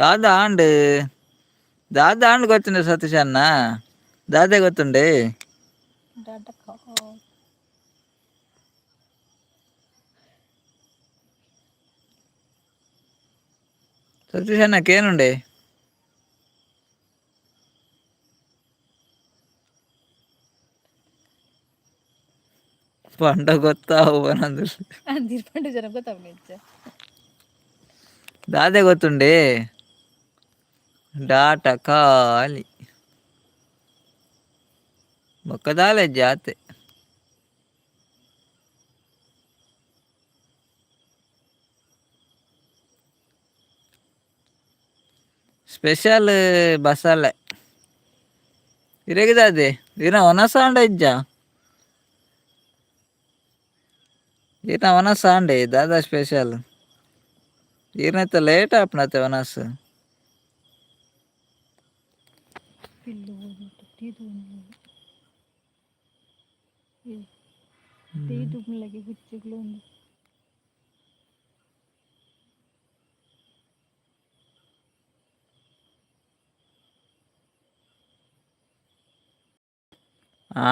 ದಾದ ಆಂಡ್ ದಾದ ಆಂಡ್ ಗೊತ್ತುಂಡೆ ಸತೀಶ್ ಅಣ್ಣ? ದಾದೆ ಗೊತ್ತುಂಡೆ? ಸತೀಶ್ ಅಣ್ಣ ಕೇನುಂಡೆ? ಪಂಡ ಗೊತ್ತಾವು ಪನಂದು. ಅಂದಿರ್ ಪಂಡ ಜನ ಗೊತ್ತಾಪುನಿಜ್ಜ. ದಾದೆ ಗೊತ್ತುಂಡೆ? ಡಾಟ ಖಾಲಿ ಬೊಕ್ಕ ದಾಲೆ ಜಾತೆ. ಸ್ಪೆಷಲ್ ಬಸಳೆ ಇರೆಗ್ ದಾದೆ? ಇರ್ನ ವನಸ ಆಂಡ ಇಜ್ಜಾ? ಈರ್ನ ವನಸ ಆಂಡೆ? ದಾದಾ ಸ್ಪೆಷಲ್? ಈರ್ನೆತ್ತ ಲೇಟ್ ಆಪುನತೆ ವನಸ್.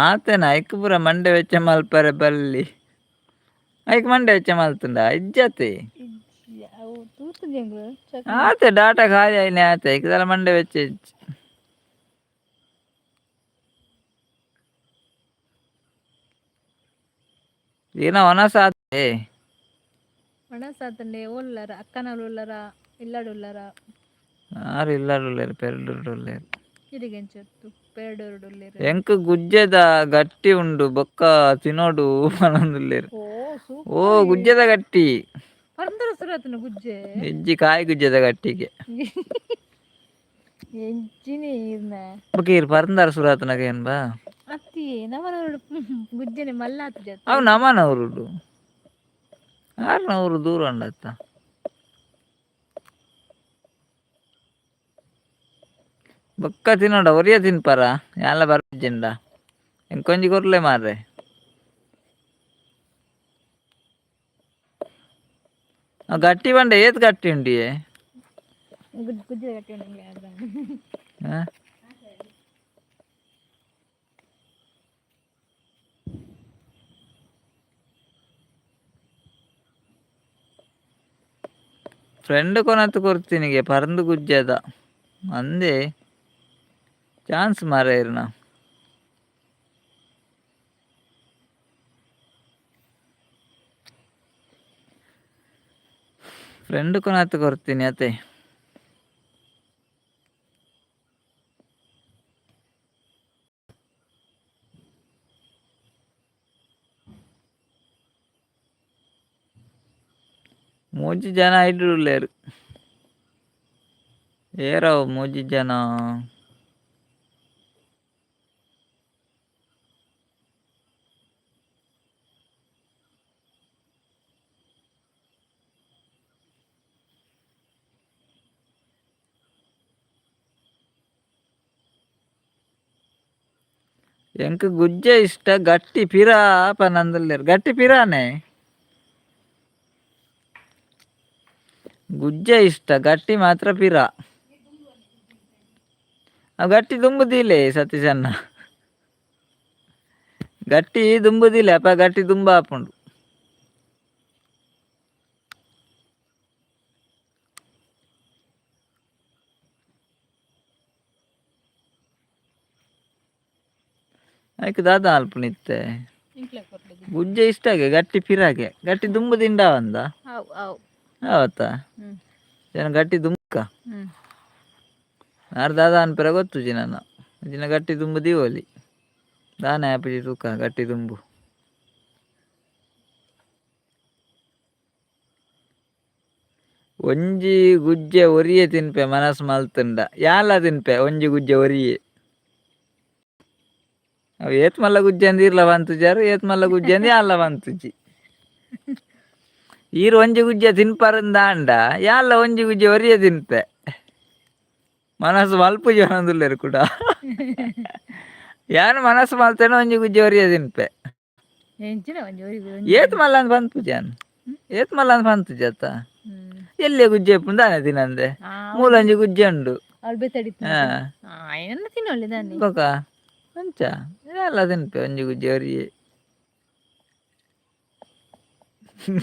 ಆತೆನ ಐಕ್ ಪೂರ ಮಂಡೆ ವೆಚ್ಚ ಮಲ್ಪರೆ ಬಲ್ಲಿ. ಐಕ್ ಮಂಡೆ ವೆಚ್ಚ ಮಲ್ತುಂಡ ಇಜ್ಜತೆ. ಆತೆ ಡಾಟಾ ಖಾಲಿ ಆಯ್ನೆ ಆತೆ ಐಕ್ ದಾಲ ಮಂಡೆ ವೆಚ್ಚ ಇಜ್ಜಿ. ಈರ್ನ ವನಸ್ ಆತೆ? ವನಸ್ ಆತುಂಡೆ. ಉಲ್ಲರ ಅಕ್ಕನವ್ಲು ಉಲ್ಲರ ಇಲ್ಲಡ್ ಉಲ್ಲರ? ಆರ್ ಇಲ್ಲಡ್ ಉಲ್ಲೆರ್, ಪೆರ್ಡೂರ್ಡ್ ಉಲ್ಲೆರ್. ಇರೆಗ್ ಎಂಚ ಗೊತ್ತು ಪೆರ್ಡೂರ್ಡ್ ಉಲ್ಲೆರ್? ಎಂಕ್ ಗುಜ್ಜೆದ ಗಟ್ಟಿ ಉಂಡು ಬೊಕ್ಕ ತಿನೋಡು ಪನೊಂದುಲ್ಲೆರ್. ಓ. ಓ. ಸೂಪರ್. ಗುಜ್ಜೆದ ಗಟ್ಟಿ. ಪಂದರ ಸುರು ಆತುಂಡ ಗುಜ್ಜೆ? ಇಜ್ಜಿ, ಕಾಯಿ ಗುಜ್ಜೆದ ಗಟ್ಟಿಗೆ. ಎಂಚಿನೆ ಈರ್ನ. ಬೊಕ ಈರ್ ಪರಂದರ ಸುರು ಆತುನಗ ಏನ್ ಬಾ. ಅತ್ತಿ ನಮನ ಗುಜ್ಜೆನೆ ಮಲ್ಲ ಆತುಜತ್ತ? ಅವು ನಮನ ಊರುಡು, ಆರ್ನ ಊರು ದೂರ ಉಂಡತ್ತ. ಬೊಕ್ಕ ತಿನ್ನೋಡ ಒರಿಯ ತಿನ್ಪರ ಯಾನ್ಲ ಬರ್ಪಿಜ್ಜಿಂಡ ಎಂಕೊಂಜಿ ಕೊರ್ಲೆ ಮಾರ್ರೆ. ಗಟ್ಟಿ ಪಂಡ ಏತ್ ಗಟ್ಟಿ ಉಂಡಿಯೇ? ಗುಜ್ಜೆ ಗಟ್ಟಿ ಉಂಡು. ಆ? ಫ್ರೆಂಡ್ ಕೊನತ್ ಕೊರ್ತಿನಿಗೆ ಪರಂದು ಗುಜ್ಜೆದ ಅಂದೆ ಚಾನ್ಸ್ ಮಾರ್ರೆ ಇರ್ನ. ಫ್ರೆಂಡ್ ಕೊನತ್ ಕೊರ್ತೀನಿ ಅತೆ. ಮೂಜಿ ಜನ ಐಟ್ ಉಲ್ಲೆರ್. ಏರವು ಮೂಜಿ ಜನ? ಎಂಕ್ ಗುಜ್ಜೆ ಇಷ್ಟ, ಗಟ್ಟಿ ಪಿರ ಪನಂದುಲ್ಲೆರ್. ಗಟ್ಟಿ ಪಿರಾನೆ. ಗುಜ್ಜೆ ಇಷ್ಟ, ಗಟ್ಟಿ ಮಾತ್ರ ಪಿರ. ಗಟ್ಟಿ ದುಂಬುದಿಲೆ ಸತೀಶಣ್ಣ, ಗಟ್ಟಿ ದುಂಬುದಿಲೆ ಅಪ್ಪ, ಗಟ್ಟಿ ದುಂಬ ಆಪುಂಡು. ಐಕ್ ದಾದ ಮಲ್ಪುನಿತ್ತೆ? ಗುಜ್ಜೆ ಇಷ್ಟಾಗೆ, ಗಟ್ಟಿ ಪಿರಾಗೆ. ಗಟ್ಟಿ ದುಂಬು ದಿಂಡಾವಂದ? ಅವು ಅವು. ಆವತ್ತ? ಜನ ಗಟ್ಟಿ ದುಂಬುಕ. ಆರ್ ದಾದ ಅನ್ಪೆರ ಗೊತ್ತುಜಿ ನನ್ನ ಜಿನ. ಗಟ್ಟಿ ದುಂಬು ದೀವೊಲಿ ದಾನೆ ಆಪುಜಿ ತೂಕ ಗಟ್ಟಿ ದುಂಬು. ಒಂಜಿ ಗುಜ್ಜೆ ಒರಿಯೆ ತಿನ್ಪೆ ಮನಸ್ ಮಲ್ತುಂಡ. ಯಾನ್ಲ ತಿನ್ಪೆ ಒಂಜಿ ಗುಜ್ಜೆ ಒರಿಯೆ. ಅವು ಏತ್ ಮಲ್ಲ ಗುಜ್ಜೆ ಅಂದ್ ಈರ್ಲ ಪಂತುಜಾರ್, ಏತ್ ಮಲ್ಲ ಗುಜ್ಜೆ ಅಂದ್ ಯಾನ್ಲ ಪಂತುಜಿ. ಈರ್ ಒಂಜಿ ಗುಜ್ಜೆ ತಿನ್ಪರಂದಾಂಡ ಯಾನ್ಲ ಒಂಜಿ ಗುಜ್ಜೆ ಒರಿಯೆ ತಿನ್ಪೆ ಮನಸ್ಸು ಮಲ್ಪುಜಿ ಪನೊಂದುಲ್ಲೆರ್ ಕುಡ. ಯಾನ್ ಮನಸ್ಸು ಮಲ್ತೇನೆ, ಒಂಜಿ ಗುಜ್ಜೆ ಒರಿಯೆ ತಿನ್ಪೆ. ಎಂಚಿನ ಒಂಜಿ ಏತ್ ಮಲ್ಲ ಅಂದ್ ಪನ್ಪುಜಿ ಯಾನ್, ಏತ್ ಮಲ್ಲ ಅಂದ್ ಪನ್ಪುಜಿ ಅತ್ತ. ಎಲ್ಯ ಗುಜ್ಜೆ ಇಪ್ಪುಂಡು ದಾನೆ ತಿನಂದೆ. ಮೂಲಂಜಿ ಗುಜ್ಜೆ ಉಂಡು. ಅವಳು ಬೇತಡಿತ್ತು. ಹಾ. ಆಯನ್ನ ತಿನ್ನೊಳ್ಳಿ ದಾನೆ. ಬೊಕ ಅಂಚ ಎಲ್ಲ ತಿನ್ಪೆ ಒಂಜಿ ಗುಜ್ಜೆ ಒರಿಯೆ.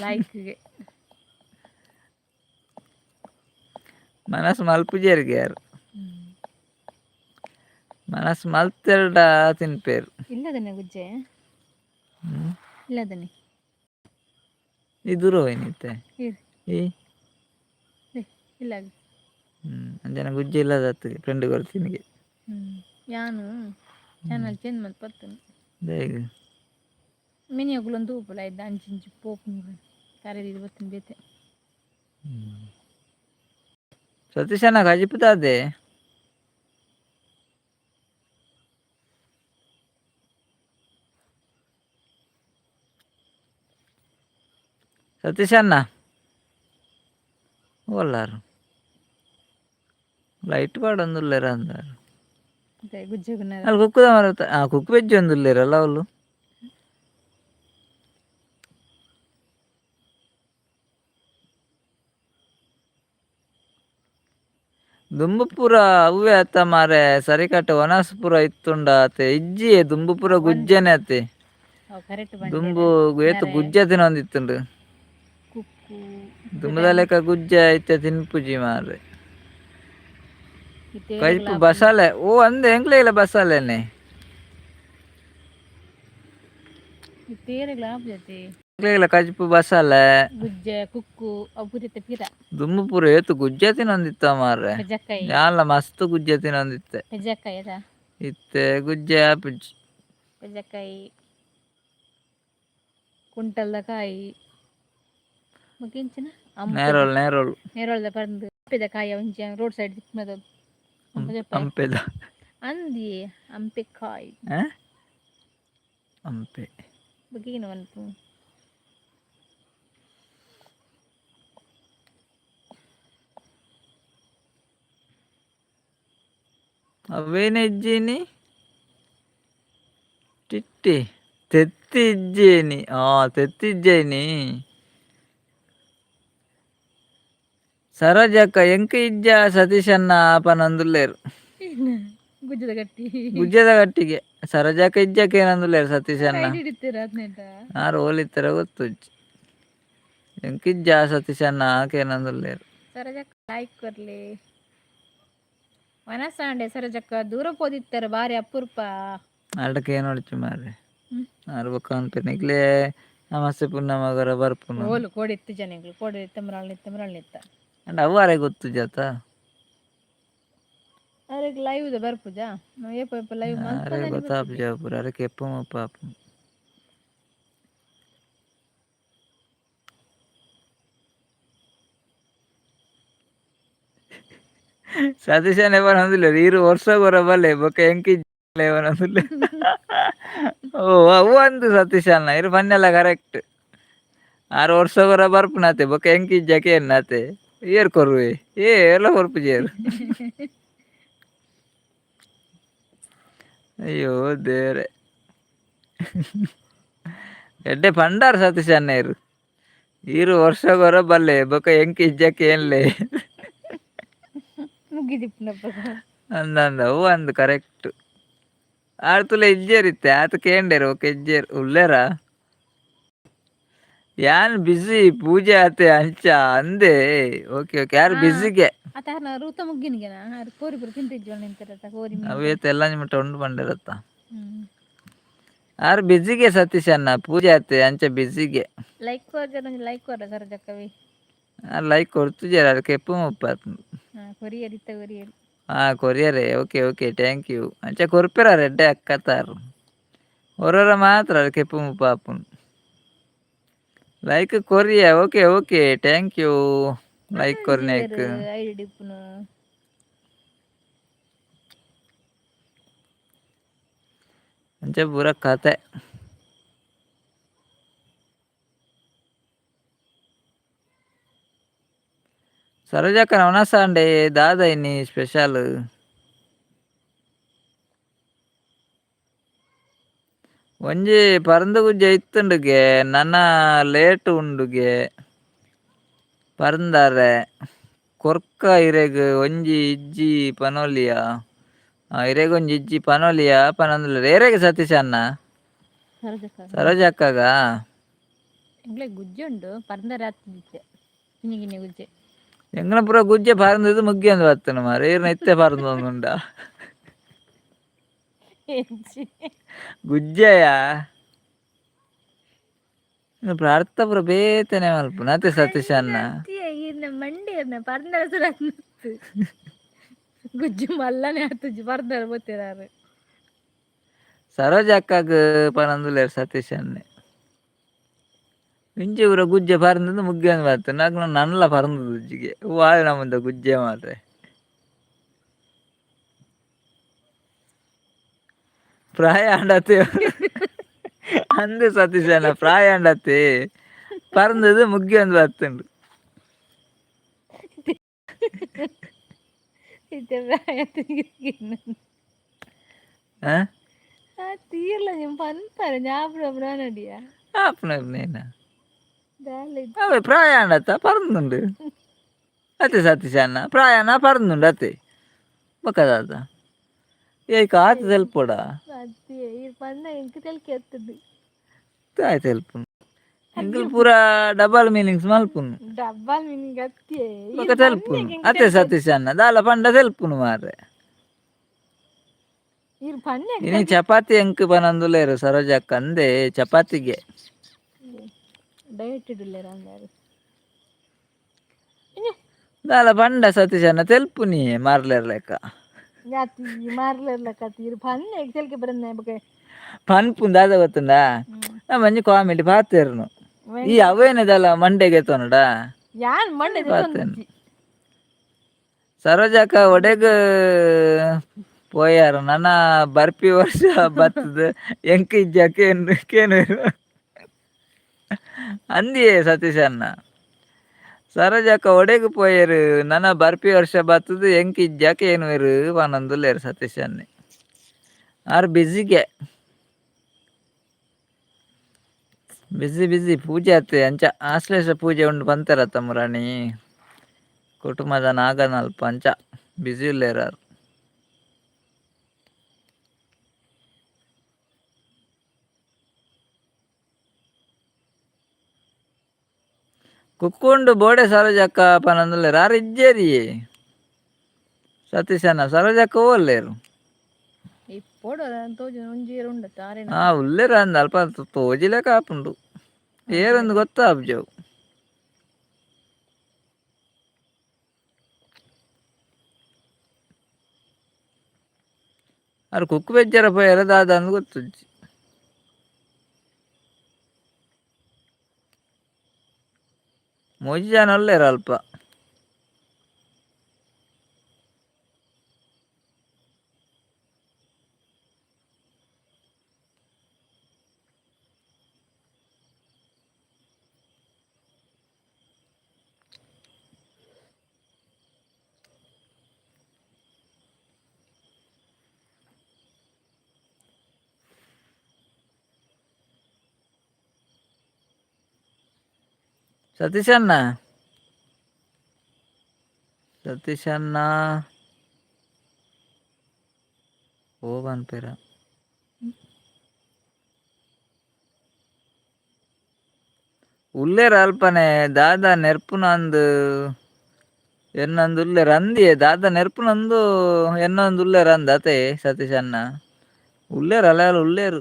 ಲೈಕ್ಗೆ. ಮನಸ್ಸು ಮಲ್ಪುಜೆರ್ಗೆ ಯಾರು ಮನಸ್ಸು ಮಲ್ತೆರಡ ತಿನ್ಪೇರು. ಇಲ್ಲದನೆ ಗುಜ್ಜೆ. ಹ್ಮ್. ಇಲ್ಲದನೆ. ಈ ದೂರ ಹೋಯ್ನಿತ್ತೆ. ಇರು. ಈ ಲೇ, ಇಲ್ಲ. ಹ್ಮ್, ಅಂಜನ ಗುಜ್ಜೆ ಇಲ್ಲದ ಫ್ರೆಂಡ್ ಕೊಡ್ತೀನಿ. ಹ್ಮ್, ಯಾನು ಚಾನಲ್ ಚೇಂಜ್ ಮಲ್ತ್ ಬರ್ತೇನೆ. ಬೇಗ. ಮಿನಿ ಅಗುಲೊಂದು ತೂಪುಲ ಇದ್ದ ಅಂಚಿಂಚಿ ಪೋಪು ಕರೆದಿದ್ದು ಬರ್ತೇನೆ ಬೇತೆ. ಸತೀಶನ ಕಜಿಪುದಾದೆ. ಸತೀಶಣ್ಣ ಓಲಾರು ಲೈಟ್ ಪಾಡೊಂದುಲ್ಲೆರ ಅಂದಾರು. ಮತ್ತೆ ಗುಜ್ಜೆ ಗುನ್ನಾರ. ಅಲ್ಲಿ ಕುಕ್ಕುದ ಮರ, ಆ ಕುಕ್ಕು ಬೆಜ್ಜಿ ಒಂದುಲ್ಲೆರಲ್ಲ ಅವಳು. ದುಂಬುಪುರ ಅವ್ವೆ ಅತ್ತ ಮಾರೆ, ಸರಿಕಟ್ಟ ವನಸ್ಪುರ ಇತ್ತುಂಡ ಅತೆ ಇಜ್ಜಿಯೇ ದುಂಬುಪುರ ಗುಜ್ಜೆನೆ ಅತೆ. ಅವು ಕರೆಕ್ಟ್. ದುಂಬು ಏತ್ ಗುಜ್ಜೆ ತಿನ್ನೊಂದಿತ್ತುಂಡು. ಕುಕ್ಕು. ದುಂಬುದ ಲೆಕ್ಕ ಗುಜ್ಜೆ ಐತೆ ತಿನ್ಪುಜಿ ಮಾರೆ. ಕೈಪು ಬಸಾಲೆ ಓ ಅಂದೆ ಎಂಕ್ಲೆ ಇಲ್ಲ ಬಸಾಲೆನೆ. ತೇರೆಗ್ಲ ಆಪುಜತೆ. ಎಂಕ್ಲೆ ಇಲ್ಲ ಕಜ್ಪು ಬಸಾಲೆ. ಗುಜ್ಜೆ ಕುಕ್ಕು ಅವು ಪೂರಿತ ಪಿರ. ದುಂಬುಪುರ ಏತ್ ಗುಜ್ಜೆ ತಿನ್ನೊಂದಿತ್ತ ಮಾರ್ರೆ. ಪೆಜಕ್ಕಾಯಿ. ಯಾನ್ಲ ಮಸ್ತ್ ಗುಜ್ಜೆ ತಿನ್ನೊಂದಿತ್ತೆ. ಪೆಜಕ್ಕಾಯಿ ಅದ. ಇತ್ತೆ ಗುಜ್ಜೆ ಆಪುಜಿ. ಪೆಜಕ್ಕಾಯಿ, ಕುಂಟಲ್ದ ಕಾಯಿ, ಬೊಕ ಎಂಚಿನ? ನೇರೊಲ್ ನೇರೊಲ್. ನೇರೊಳ್ದ ಪರ್ಂದ್, ಅಂಪೆದ ಕಾಯಿ ಒಂಜಿ ರೋಡ್ ಸೈಡ್ ತಿಕ್ಕುನದ. ಅಂಪೆದ. ಅಂದಿ ಅಂಪೆ ಕಾಯಿ. ಆ? ಅಂಪೆ. ಬೊಕ ಏನು ಮನ್ಪು? ಅವೇನು ಇಜ್ಜಿನಿ ಟಿಟ್ಟಿ ತೆತ್ತಿ ಇಜ್ಜೇನಿ, ಆ ತೆತ್ತಿ ಇಜ್ಜೇನಿ. ಸರೋಜಕ್ಕ ಎಂಕ್ ಇಜ್ಜ ಸತೀಶನ್ನ ಪನೊಂದುಲ್ಲೆರ್. ಗುಜ್ಜದ ಗಟ್ಟಿ. ಗುಜ್ಜೆದ ಗಟ್ಟಿಗೆ ಸರೋಜಕ್ಕ ಇಜ್ಜಕ್ಕ ಏನಂದುಲ್ಲೆರ್ ಸತೀಶನ್ನ. ಐಡಿ ಇಡ್ತೀರ ಹದಿನೆಂಟ. ಆರ್ ಓಲಿತ್ತರ ಗೊತ್ತುಜ್ಜಿ, ಎಂಕ್ ಇಜ್ಜ ಸತೀಶನ್ನ ಕೇನೊಂದುಲ್ಲೆರ್. ಸರೋಜಕ್ಕ ಲೈಕ್ ಕೊರ್ಲಿ. ವನಸಾಂಡೆ ಸರೋಜಕ್ಕ ದೂರ ಪೋದಿತ್ತಾರೆ ಬಾರಿ ಅಪರೂಪ. ಆಲ್ಟಕ್ಕೆ ಏನೊಡ್ಚಿ ಮಾರ್ರೆ. ಹ್ಮ್. ಆರ್ ಬೊಕ್ಕ ಅನ್ಪೆ ನಿಕ್ಲೆ ನಮಸ್ತೆ ಪುನ್ನಮಗರ ಬರ್ಪುನು. ಓಲು ಕೋಡಿ ಇತ್ತು ಜನಗಳು ಕೋಡಿ ಇತ್ತ ಮರಳ್ನಿತ್ತ ಮರಳ್ನಿತ್ತ. ಅಂಡ್ ಅವು ಅರೆ ಗೊತ್ತುಜತ. ಅರೆಗ್ ಲೈವ್ ದ ಬರ್ಪುಜಾ ನಾವು ಏಪ ಏಪ ಲೈವ್. ಅರೆ ಗೊತ್ತಾಪುಜ ಪೂರ ಅರೆ ಕೆಪ್ಪು ಮುಪ್ಪಾಪು. ಸತೀಶನ್ ಪನೊಂದುಲ್ಲೆರ್ ಈರ್ ವರ್ಷ ಕೊರ ಬಲ್ಲೆ ಬೊಕ್ಕ ಎಂಕ್ ಇಜ್ಜಿ ಪನೊಂದುಲ್ಲೆರ್. ಓ ಅವು ಅಂದ್ ಸತೀಶಣ್ಣ ಇರ್ ಪನ್ನೆಲ್ಲ ಕರೆಕ್ಟ್. ಆರ್ ವರ್ಷ ಕೊರ ಬರ್ಪುನತೆ ಬೊಕ್ಕ ಎಂಕ್ ಇಜ್ಜ ಕೇನ್ನತೆ ಏರ್ ಕೊರುವೆ ಏ ಏರ್ಲ ಕೊರ್ಪುಜೆರ್. ಅಯ್ಯೋ ದೇವ್ರೆ, ಎಡ್ಡೆ ಪಂಡಾರ್ ಸತೀಶ್ ಅಣ್ಣ ಇರು ಈರು ವರ್ಷ ಕೊರ ಬಲ್ಲೆ ಬೊಕ್ಕ ಎಂಕ್ ಇಜ್ಜ ಕೇನ್ಲೆ. ಮುಗಿದಿಪ್ಪನಪ್ಪ. ಅಂದ ಅಂದ ಅವು ಅಂದ್ ಕರೆಕ್ಟ್. ಆರ್ ತುಲೆ ಇಜ್ಜೇರ್ ಇತ್ತೆ ಆತ ಕೇಂಡೇರು ಓಕೆ ಇಜ್ಜೇರ್ ಉಲ್ಲೇರಾ. ಯಾನ್ ಬಿಸಿ ಪೂಜೆ ಆತೆ ಅಂಚ ಅಂದೆ. ಓಕೆ ಓಕೆ ಯಾರು ಬಿಸಿಗೆ. ಆತ ಹರ್ನ ರೂತ ಮುಗ್ಗಿನಿಗೆನಾ ಆರ್ ಕೋರಿ ಪೂರ ತಿಂತಿಜ್ಜೋಣ ನಿಂತಿರತ್ತ ಕೋರಿ ಮೀನು. ಅವೇತ್ ಎಲ್ಲ ಮುಟ್ಟ ಉಂಡು ಪಂಡಿರತ್ತ. ಹ್ಮ್. ಆರ್ ಬಿಸಿಗೆ ಸತೀಶ್ ಅಣ್ಣ ಪೂಜೆ ಆತೆ ಅಂಚ ಬಿಸಿಗೆ. ಲೈಕ್ ಕೊರ್ಜರ ಒಂಜಿ ಲೈಕ್ ಕೊರ್ರ ಸರೋಜಕ್ಕವಿ. ಆರ್ ಲೈಕ್ ಕೊಡ್ತುಜೆರ್ ಅರ್ ಕೆಪ್ಪು ಮುಪ್ಪಾತ್. ಹಾ ಕೊರಿಯರ್ ಇತ್ತ ಕೊರಿಯರ್. ಹಾ ಕೊರಿಯರೇ, okay okay thank you. ಅಂಚ ಕೊರ್ಪೆರ ಎಡ್ಡೆ ಅಕ್ಕತಾರು ಒರೊರ ಮಾತ್ರ ಅರ್ ಕೆಪ್ಪು ಮುಪ್ಪಾಪುನು ಲೈಕ್ ಕೊರಿಯ. Okay okay thank you like ಕೊರ್ನೇಕ್. ID ಇಪ್ಪುನು. ಅಂಚ ಪೂರ ಕತೆ. ಸರೋಜಕ್ಕನ ವನಸಾಂಡೆ ದಾದ ಇನಿ ಸ್ಪೆಷಲ್? ಒಂಜಿ ಪರಂದು ಗುಜ್ಜೆ ಇತ್ತುಂಡುಗೆ ನನ ಲೇಟ್ ಉಂಡುಗೆ ಪರಂದಾರೆ. ಕೊರ್ಕ ಇರೆಗ್ ಒಂಜಿ ಇಜ್ಜಿ ಪನೋಲಿಯ, ಇರೆಗ್ ಒಂಜಿ ಇಜ್ಜಿ ಪನೋಲಿಯ ಪನೊಂದುಲ್ಲೆರ್. ಏರೆಗ್ ಸತೀಶ್ ಅಣ್ಣ? ಸರೋಜಕ್ಕ. ಸರೋಜಕ್ಕಗ. ಎಂಕ್ಲೆ ಗುಜ್ಜೆ ಉಂಡು ಪರಂದರ ಆತಿದ್ದೆ ಕಿನ್ನಿ ಕಿನ್ನಿ ಗುಜ್ಜೆ. ಎಂಗ್ಲ ಪೂರ ಗುಜ್ಜೆ ಪರಂದದು ಮುಗ್ಗಿಯೊಂದು ಬತ್ತುಂಡು ಮಾರ್ರೆ, ಈರ್ನ ಇತ್ತೆ ಪರಂದೊಂದುಂಡ? ಎಂಚಿ? ಗುಜ್ಜೆಯಾ ಪ್ರಾರ್ಥ ಪೂರ ಬೇತೆನೆ ಮಲ್ಪುನ ಅತ್ತೆ ಸತೀಶ್ ಅಣ್ಣ. ಇರ್ನ ಮಂಡಿ ಇರ್ನ ಪರಂದರ ಸುರ ಗುಜ್ಜು ಮಲ್ಲನೆ ಆತುಜಿ ಪರಂದರ ಬೋತಿರಾರು. ಸರೋಜಕ್ಕಗ್ ಪನೊಂದುಲ್ಲೆರ್ ಸತೀಶ್ ಅಣ್ಣೆ. ಇಂಚಿ ಪೂರ ಗುಜ್ಜೆ ಪರಂದದು ಮುಗ್ಗಿಯೊಂದು ಬತ್ತುಂಡು, ಅಕ್ಲ್ನ ನನಲ ಪರಂದುಜಿಗೆ ವಾ ನಮೂನೆದ ಗುಜ್ಜೆ ಮಾರ್ರೆ. ಪ್ರಾಯ ಆಂಡತೆ ಅಂದ್ ಸತೀಶ್ ಅಣ್ಣ, ಪ್ರಾಯ ಆಂಡತೆ ಪರಂದದು ಮುಗ್ಗಿಯೊಂದು ಬತ್ತುಂಡು. ಇತ್ತೆ ಪ್ರಾಯ ಆ? ತೀರ್ಲ ನಿಮ್ ಪನ್ಪರೆ ಜ್ಞಾಪಕ ನಡಿಯ. ಆಪುನ ನೇನ. ದಾಲ. ಅವೇ ಪ್ರಾಯ ಆಂಡತ್ತ ಪರಂದುಂಡು ಅತ್ತೆ ಸತೀಶ್ ಅಣ್ಣ, ಪ್ರಾಯನ ಪರಂದುಂಡು ಅತ್ತೆ, ಬೊಕ್ಕ ದಾದ ಏಕ್ ಆತ್ ತೆಲ್ಪೊಡ? ಅತ್ತೆ ಈರ್ ಪನ್ನ ಎಂಕ್ ತೆಲ್ಕೆ ಎತ್ತುದು. ಆಯ್ತು, ತೆಲ್ಪುನು ಎಂಕುಲು ಪೂರ ಡಬಲ್ ಮೀನಿಂಗ್ಸ್ ಮಲ್ಪುನು. ಡಬ್ಬಲ್ ಮೀನಿಂಗ್ ಅತ್ತೆ. ಬೊಕ್ಕ ತೆಲ್ಪುನು ಅತ್ತೆ ಸತೀಶ್ ಅಣ್ಣ, ದಾಲ ಪಂಡ ತೆಲ್ಪುನು ಮಾರ್ರೆ. ಈರ್ ಪನ್ನೆ. ಇನಿ ಚಪಾತಿ ಎಂಕ್ ಪನೊಂದುಲ್ಲೆರ್ ಸರೋಜಕ್ಕ ಅಂದೆ ಚಪಾತಿಗೆ. ಡಯಟ್ ಇಡುಲ್ಲೆರ ಅಂದಾರು. ದಾಲ ಪಂಡ ಸತೀಶ್ ಅಣ್ಣ ತೆಲ್ಪುನಿ ಮಾರ್ಲೆರ್ ಲೆಕ್ಕ. ಜಾತಿ ಮಾರ್ಲೆರ್ಲ ಕತ್ತಿ ಈರ್ ಪನ್ನೆ ತೆಲ್ಕೆ ಬರಂದೆ ಬೊಕ. ಪನ್ಪುನ್ ದಾದ ಗೊತ್ತುಂಡಾ, ಒಂಜಿ ಕಾಮಿಡಿ ಪಾತೆರ್ನು ಈ ಅವೇನೆ ದಾಲ ಮಂಡೆಗೆ ಎತ್ತೊನಡ. ಯಾನ್ ಮಂಡೆ. ಪಾತೆರ್ನು. ಸರೋಜಕ್ಕ ಒಡೆಗ್ ಪೋಯಾರ? ನನ ಬರ್ಪಿ ವರ್ಷ ಬತ್ತದ ಎಂಕ್ ಇಜ್ಜ ಕೇನ್ ಕೇನುವೆರ್ ಅಂದಿಯೇ ಸತೀಶ್ ಅಣ್ಣ. ಸರೋಜಕ್ಕ ಒಡೆಗ್ ಪೋಯೆರ್? ನನ ಬರ್ಪಿ ವರ್ಷ ಬತ್ತದ ಎಂಕ್ ಇಜ್ಜ ಕೇನುವೆರ್ ಪನೊಂದುಲ್ಲೆರ್ ಸತೀಶ್ ಅಣ್ಣೆ. ಆರ್ ಬಿಸಿಗೆ ಬಿಸಿ ಬಿಸಿ ಪೂಜೆ ಅತ್ತೆ ಅಂಚ ಆಶ್ಲೇಷ ಪೂಜೆ ಉಂಡು ಪಂತೆರತ್ತ ಮುರಾಣಿ ಕುಟುಂಬದ ನಾಗನಲ್ಪ, ಅಂಚ ಬಿಸಿ ಉಲ್ಲೆರ್ ಆರ್. ಕುಕ್ಕುಂಡು ಬೋಡೆ ಸರೋಜಕ್ಕ ಪನೊಂದುಲ್ಲೆರ್. ಆರ್ ಇಜ್ಜೆರಿಯೇ ಸತೀಶಣ್ಣ, ಸರೋಜಕ್ಕ ಓಲ್ಲೆರ್? ಇಪ್ಪೊಡು ತೋಜು ಒಂಜಿ ಉಂಡತ್ತ ಆರೇನ. ಆ ಉಲ್ಲೆರ್ ಅಂದ್, ಅಲ್ಪ ತೋಜಿಲೆಕ ಆಪುಂಡು, ಏರೊಂದು ಗೊತ್ತಾಪುಜಿ ಅವು. ಆರ್ ಕುಕ್ಕು ಪೆಜ್ಜರ ಪೋಯೆರ ದಾದ ಅಂದ್ ಗೊತ್ತುಜ್ಜಿ. ಮೂಜಿ ಜನ ಉಲ್ಲೆರ್ ಅಲ್ಪ. ಸತೀಶ್ ಅಣ್ಣ, ಸತೀಶ್ ಅಣ್ಣ ಓ ಪನ್ಪೆರ ಉಲ್ಲೆರ್ ಅಲ್ಪನೆ. ದಾದ ನೆರ್ಪುನಂದು ಎನ್ನೊಂದು ಉಲ್ಲೆರ್ ಅಂದಿಯೇ, ದಾದ ನೆರ್ಪುನಂದು ಎನ್ನೊಂದು ಉಲ್ಲೆರ್ ಅಂದ್ ಅತೆ ಸತೀಶ್ ಅಣ್ಣ. ಉಲ್ಲೆರ್ ಅಲ್ಲ ಉಲ್ಲೆರ್,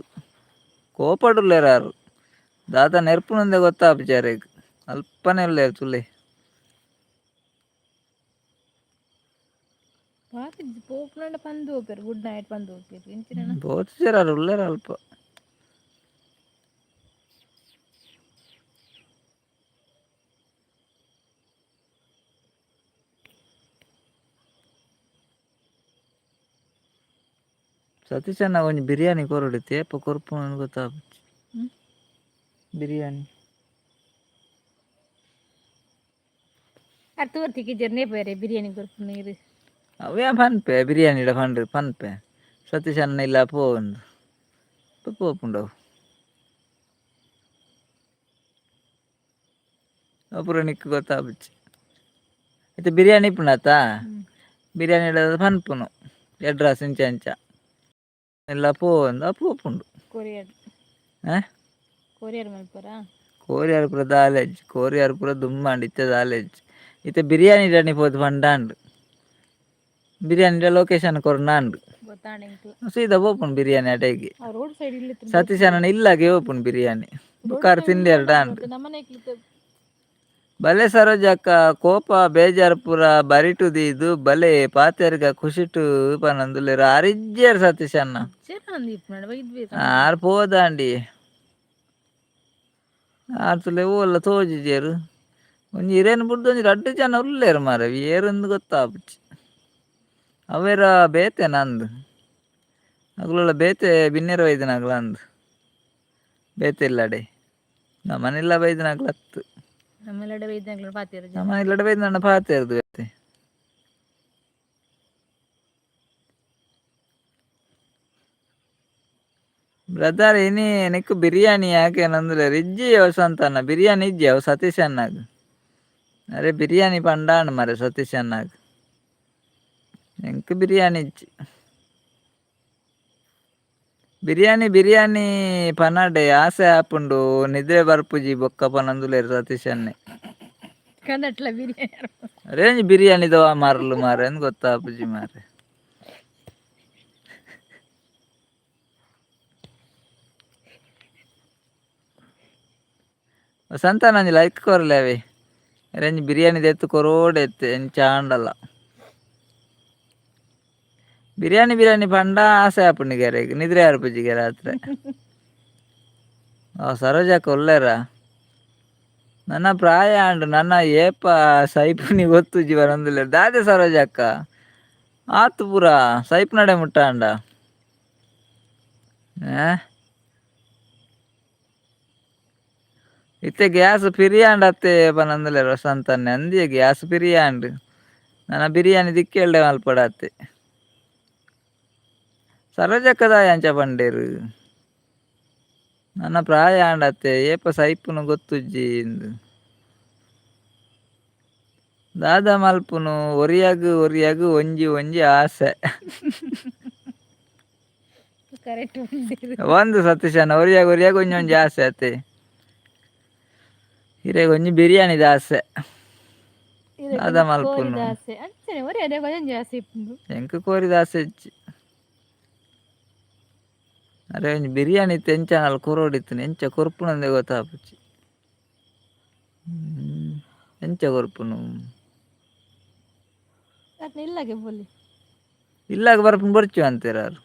ಕೋಪಡ್ ಉಲ್ಲೆರ್ ಆರ್. ದಾದ ನೆರ್ಪುನಂದೆ ಗೊತ್ತಾಪುಜಿ ಅರೆಗ್. ಅಲ್ಪನೆ ಉಲ್ಲೆರ್ ತೂಲೆ. ಪಾಪಿಜ್ಜಿ ಪೋಪುನಂಡ ಪಂದು ಹೋಪೆರ್, ಗುಡ್ ನೈಟ್ ಪಂದು ಹೋಪೆರ್ ಇಂಚಿನ. ಪೋತುಜೆರ್ ಆರ್, ಉಲ್ಲೆರ್ ಅಲ್ಪ. ಸತೀಶ್ ಅಣ್ಣ ಒಂಜಿ ಬಿರಿಯಾನಿ ಕೊರೊಡಿತ್ತೆ, ಏಪ ಕೊರ್ಪುನ ಗೊತ್ತಾಪುಜಿ. ಬಿರಿಯಾನಿ. ಅರ್ ತೂರ್ತಿಗೆ ಜರ್ನೆ ಪೋಯರೆ ಬಿರಿಯಾನಿ ಕೊರ್ಪು ನೀರು. ಅವೇ ಪನ್ಪೆ ಬಿರಿಯಾನಿಡ ಪಂಡ್ರಿ ಪನ್ಪೆ ಸತೀಶ್ ಅಣ್ಣ ಇಲ್ಲ ಪೋಂದು ಪೋಪುಂಡವು ಅಪುರ ನಿಕ್ಕ್ ಗೊತ್ತಾಪುಜಿ. ಇತ್ತೆ ಬಿರಿಯಾನಿ ಇಪ್ಪುಂಡತ್ತ? ಬಿರಿಯಾನಿ ಪನ್ಪುನು ಎಡ್ರಸ್ ಇಂಚ ಇಂಚ ಎಲ್ಲ ಪೋಂದ ಪೋಪುಂಡು. ಕೊರಿಯರ್. ಆ? ಕೊರಿಯರ್ ಮಲ್ಪರಾ? ಕೋರಿಯರ್ ಪೂರ ದಾಲೇಜ್, ಕೋರಿಯರ್ ಪೂರ ದುಂಬಾಂಡ್. ಇತ್ತೆ ದಾಲೇಜ್. ಇತ್ತೆ ಬಿರಿಯಾನಿ ಡನಿ ಪೋದು ಪಂಡಾಂಡ್, ಬಿರಿಯಾನಿ ಲೊಕೇಶನ್ ಕೊರ್ನಾಂಡ್. ಗೊತ್ತಾಂಡ್ ಎಂಕ್ಲ. ಸೀದಾ ಪೋಪುಂಡು ಬಿರಿಯಾನಿ ಅಡೆಗೆ. ಆ ರೋಡ್ ಸೈಡ್ ಇಲ್ಲಿ. ಸತೀಶನ ಇಲ್ಲಾಗೆ ಓಪುಂಡು ಬಿರಿಯಾನಿ ಬುಕ್ಕಾರ್ ತಿಂಡಿಯರ್ಡ ಅಂಡ್. ನಮ್ಮನೆ. ಬಲೆ ಸರೋಜಕ್ಕ, ಕೋಪ ಬೇಜಾರ್ ಪೂರ ಬರಿಟು ದೀದು ಬಲೆ ಪಾತೆರ್ಗ ಖುಷಿಟು ಪನೊಂದುಲ್ಲೆರ್. ಆರಿಜ್ಜೆರ್ ಸತೀಶಣ್ಣ. ಆರ್ ಪೋದಾಂಡಿ, ಆರ್ ತುಲೆ ಓಲ್ಲ ತೋಜಿಜೆರ್. ಒಂಜಿ ಇರೇನು ಬುಡ್ದು ಒಂಜಿ ರಡ್ಡ್ ಜನ ಉಲ್ಲೆರ್ ಮಾರ್ರೆ, ಏರುಂದು ಗೊತ್ತಾಪುಜಿ. ಅವೇರ ಬೇತೆ ನಂದು ಅಗುಲುಲ ಬೇತೆ ಬಿನ್ನೆರ್ ಬೈದಿನಗುಲು ಅಂದ್. ಬೇತೆ ಇಲ್ಲಡೆ, ನಮನಿಲ್ಲ ಬೈದಿನಗುಲು ಅತ್ತ್. ನಮ್ಮೆಲ್ಲಡೆ ಬೈದಿನಕ್ಲು ಪಾತೆರ. ನಮ್ಮ ಇಲ್ಲಡೆ ಬೈದಿನಂಡ ಪಾತೆರ್ದು ಬೇತೆ. ಬ್ರದರ್, ಇನಿ ನಿಕ್ಕ್ ಬಿರಿಯಾನಿ ಯಾಕೆ ನಂದುಲ್ಲೆರ್. ಇಜ್ಜಿ ವಸಂತಣ್ಣ, ಬಿರಿಯಾನಿ ಇಜ್ಜಿ. ಅವು ಸತೀಶ್ ಅಣ್ಣಗ್. ಅರೆ ಬಿರಿಯಾನಿ ಪಂಡಾಂಡ್ ಮಾರ್ರೆ ಸತೀಶ್ ಅಣ್ಣಗ್. ಎಂಕ್ ಬಿರಿಯಾನಿ ಇಜ್ಜಿ. ಬಿರಿಯಾನಿ ಬಿರಿಯಾನಿ ಪನಡೆ ಆಸೆ ಆಪುಂಡು, ನಿದ್ರೆ ಬರ್ಪುಜಿ ಬೊಕ್ಕ ಪನೊಂದುಲ್ಲೆರ್ ಸತೀಶ್ ಅಣ್ಣೆ. ಕನ್ನಟ್ಲ ಬಿರಿಯಾನಿ. ರೇಂಜ್ ಬಿರಿಯಾನಿದವ ಮಾರ್ಲು ಮಾರ್ರೆ ಅಂದ್ ಗೊತ್ತಾಪುಜಿ ಮಾರ್ರೆ. ವಸಂತಣ್ಣ, ಒಂಜಿ ಲೈಕ್ ಕೊರ್ಲೆ ಅವೆ. ರೇಂಜ್ ಬಿರಿಯಾನಿ ದೆತ್ತು ಕೊರೋಡೆ ಇತ್ತೆ ಎಂಚ ಆಂಡಲ. ಬಿರಿಯಾನಿ ಬಿರಿಯಾನಿ ಪಂಡ ಆಸೆ ಆಪುಂಡು ಗೆರೆಗ್, ನಿದ್ರೆ ಆರ್ಪುಜಿಗೆ ರಾತ್ರೆ. ಆ ಸರೋಜಕ್ಕ ಉಲ್ಲೆರ? ನನ್ನ ಪ್ರಾಯ ಆಂಡ್, ನನ್ನ ಏಪ ಸೈಪುನಿ ಗೊತ್ತುಜಿ ಬರೊಂದುಲ್ಲೆರ್. ದಾದೆ ಸರೋಜಕ್ಕ, ಆತ್ ಪೂರ ಸೈಪುನಡೆ ಮುಟ್ಟ ಆಂಡ? ಆ ಇತ್ತೆ ಗ್ಯಾಸ್ ಪಿರಿಯಾಂಡ್ ಅತ್ತೆ ಪನೊಂದುಲ್ಲೆರ್ ವಸಂತಣ್ಣೆ. ಅಂದಿಯೆ, ಗ್ಯಾಸ್ ಪಿರಿಯಾಂಡ್, ನನ ಬಿರಿಯಾನಿ ದಿಕ್ಕೆಲ್ಡೆ ಮಲ್ಪಡತ್ತೆ. ಸರೋಜಕ್ಕ ದಾಯ ಅಂಚ ಪಂಡೇರು? ನನ್ನ ಪ್ರಾಯ ಆಂಡತ್ತೆ, ಏಪ ಸೈಪುನು ಗೊತ್ತುಜ್ಜಿ ಇಂದು. ದಾದ ಮಲ್ಪುನು, ಒರಿಯಾಗ್ ಒರಿಯಾಗ್ ಒಂಜಿ ಒಂಜಿ ಆಸೆ. ಕರೆಕ್ಟ್. ಒಂದು ಸತೀಶನ, ಒರಿಯಾಗ್ ಒರಿಯಾಗ್ ಒಂಜಿ ಒಂಜಿ ಆಸೆ ಅತ್ತೆ. ಇರೆಗ್ ಒಂಜಿ ಬಿರಿಯಾನಿದ ಆಸೆ, ದಾದ ಮಲ್ಪುನು? ಆಸೆ ಅಂಚನೆ ಒರಿ ಅದೇ ಒಂಜಿ ಆಸೆ ಇಪ್ಪುಂಡು. ಎಂಕ್ ಕೋರಿದ ಆಸೆ ಇಜ್ಜಿ. ಅರೆ ಒಂಜಿ ಬಿರಿಯಾನಿ ಇತ್ತೆ ಎಂಚ ಕೊರೊಡಿತ್ತಿನ, ಎಂಚ ಕೊರ್ಪುನಂದೇ ಗೊತ್ತಾಪುಜಿ. ಎಂಚ ಕೊರ್ಪುನು? ಅತ್ನ ಇಲ್ಲಗೆ ಬೋಲಿ. ಇಲ್ಲಾಗ ಬರ್ಪುನು ಬೊರ್ಚು ಅಂತೀರ ಆರ್.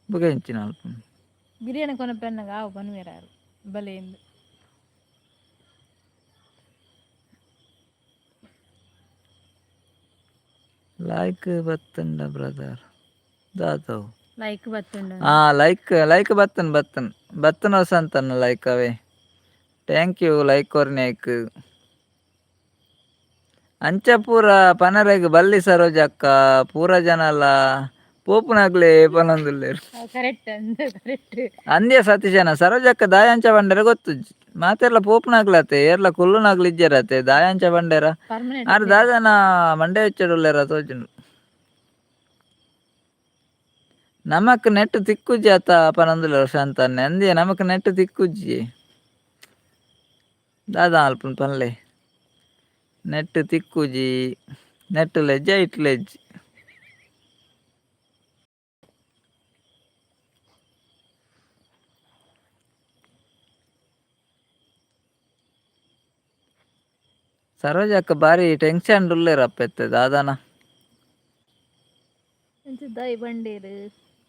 ಬೊಕ ಎಂಚಿನ ಮಲ್ಪುನು? ಬಿರಿಯಾನಿ ಕೊನಪೆನ್ನಗ ಆವು ಪನ್ವೇರ ಆರು ಬಲೆ ಎಂದು. ಲೈಕ್ ಬತ್ತಂಡ ಬ್ರದರ್, ದಾದವು? ಲೈಕ್ ಬತ್ತುಂಡ? ಹಾ, ಲೈಕ್ ಲೈಕ್ ಬತ್ತನ್ ಬತ್ತನ್ ಬತ್ತನ ವಸಂತನ್ನ ಲೈಕ್ ಅವೇ. Thank you like ಕೊರ್ನೇಕ್. ಅಂಚ ಪೂರ ಪನರೆಗ್ ಬಲ್ಲಿ ಸರೋಜಕ್ಕ, ಪೂರ ಜನಲ ಪೋಪುನಗ್ಲೇ ಪನೊಂದುಲ್ಲೆರ್. ಕರೆಕ್ಟ್ ಅಂದ, ಕರೆಕ್ಟ್. ಅಂದ್ಯ ಸತೀಶನ, ಸರೋಜಕ್ಕ ದಾಯ ಅಂಚ ಪಂಡೆರ ಗೊತ್ತುಜ್ಜಿ. ಮಾತೆರ್ಲ ಪೋಪುನಗ್ಲತ್ತೆ, ಏರ್ಲ ಕುಲ್ಲುನಗ್ಲು ಇಜ್ಜೆರತ್ತೆ. ದಾಯ ಅಂಚ ಪಂಡೆರ? ಪರ್ಮನೆಂಟ್. ಆರ್ ದಾದನ ಮಂಡೆ ಹೆಚ್ಚಡುಲ್ಲೆರ ತೋಜುಂಡು. ನಮಕ್ ನೆಟ್ ತಿಕ್ಕುಜಿ ಅತ್ತ ಪನೊಂದುಲ್ಲೆರ್ ಶಾಂತನ್ನೆ. ಅಂದ್ಯ, ನಮಕ್ ನೆಟ್ ತಿಕ್ಕುಜಿ, ದಾದ ಮಲ್ಪುನು ಪನ್ಲೆ? ನೆಟ್ ತಿಕ್ಕುಜಿ, ನೆಟ್ ಲೆಜ್ಜ it ಲೆಜ್ಜಿ. ಸರೋಜಕ್ಕ ಬಾರಿ ಟೆನ್ಷನ್ ಉಲ್ಲೆರಪ್ಪ ಇತ್ತೆ, ದಾದನ? ಅಂಚ ದಾಯಿ ಬಂಡೇರು?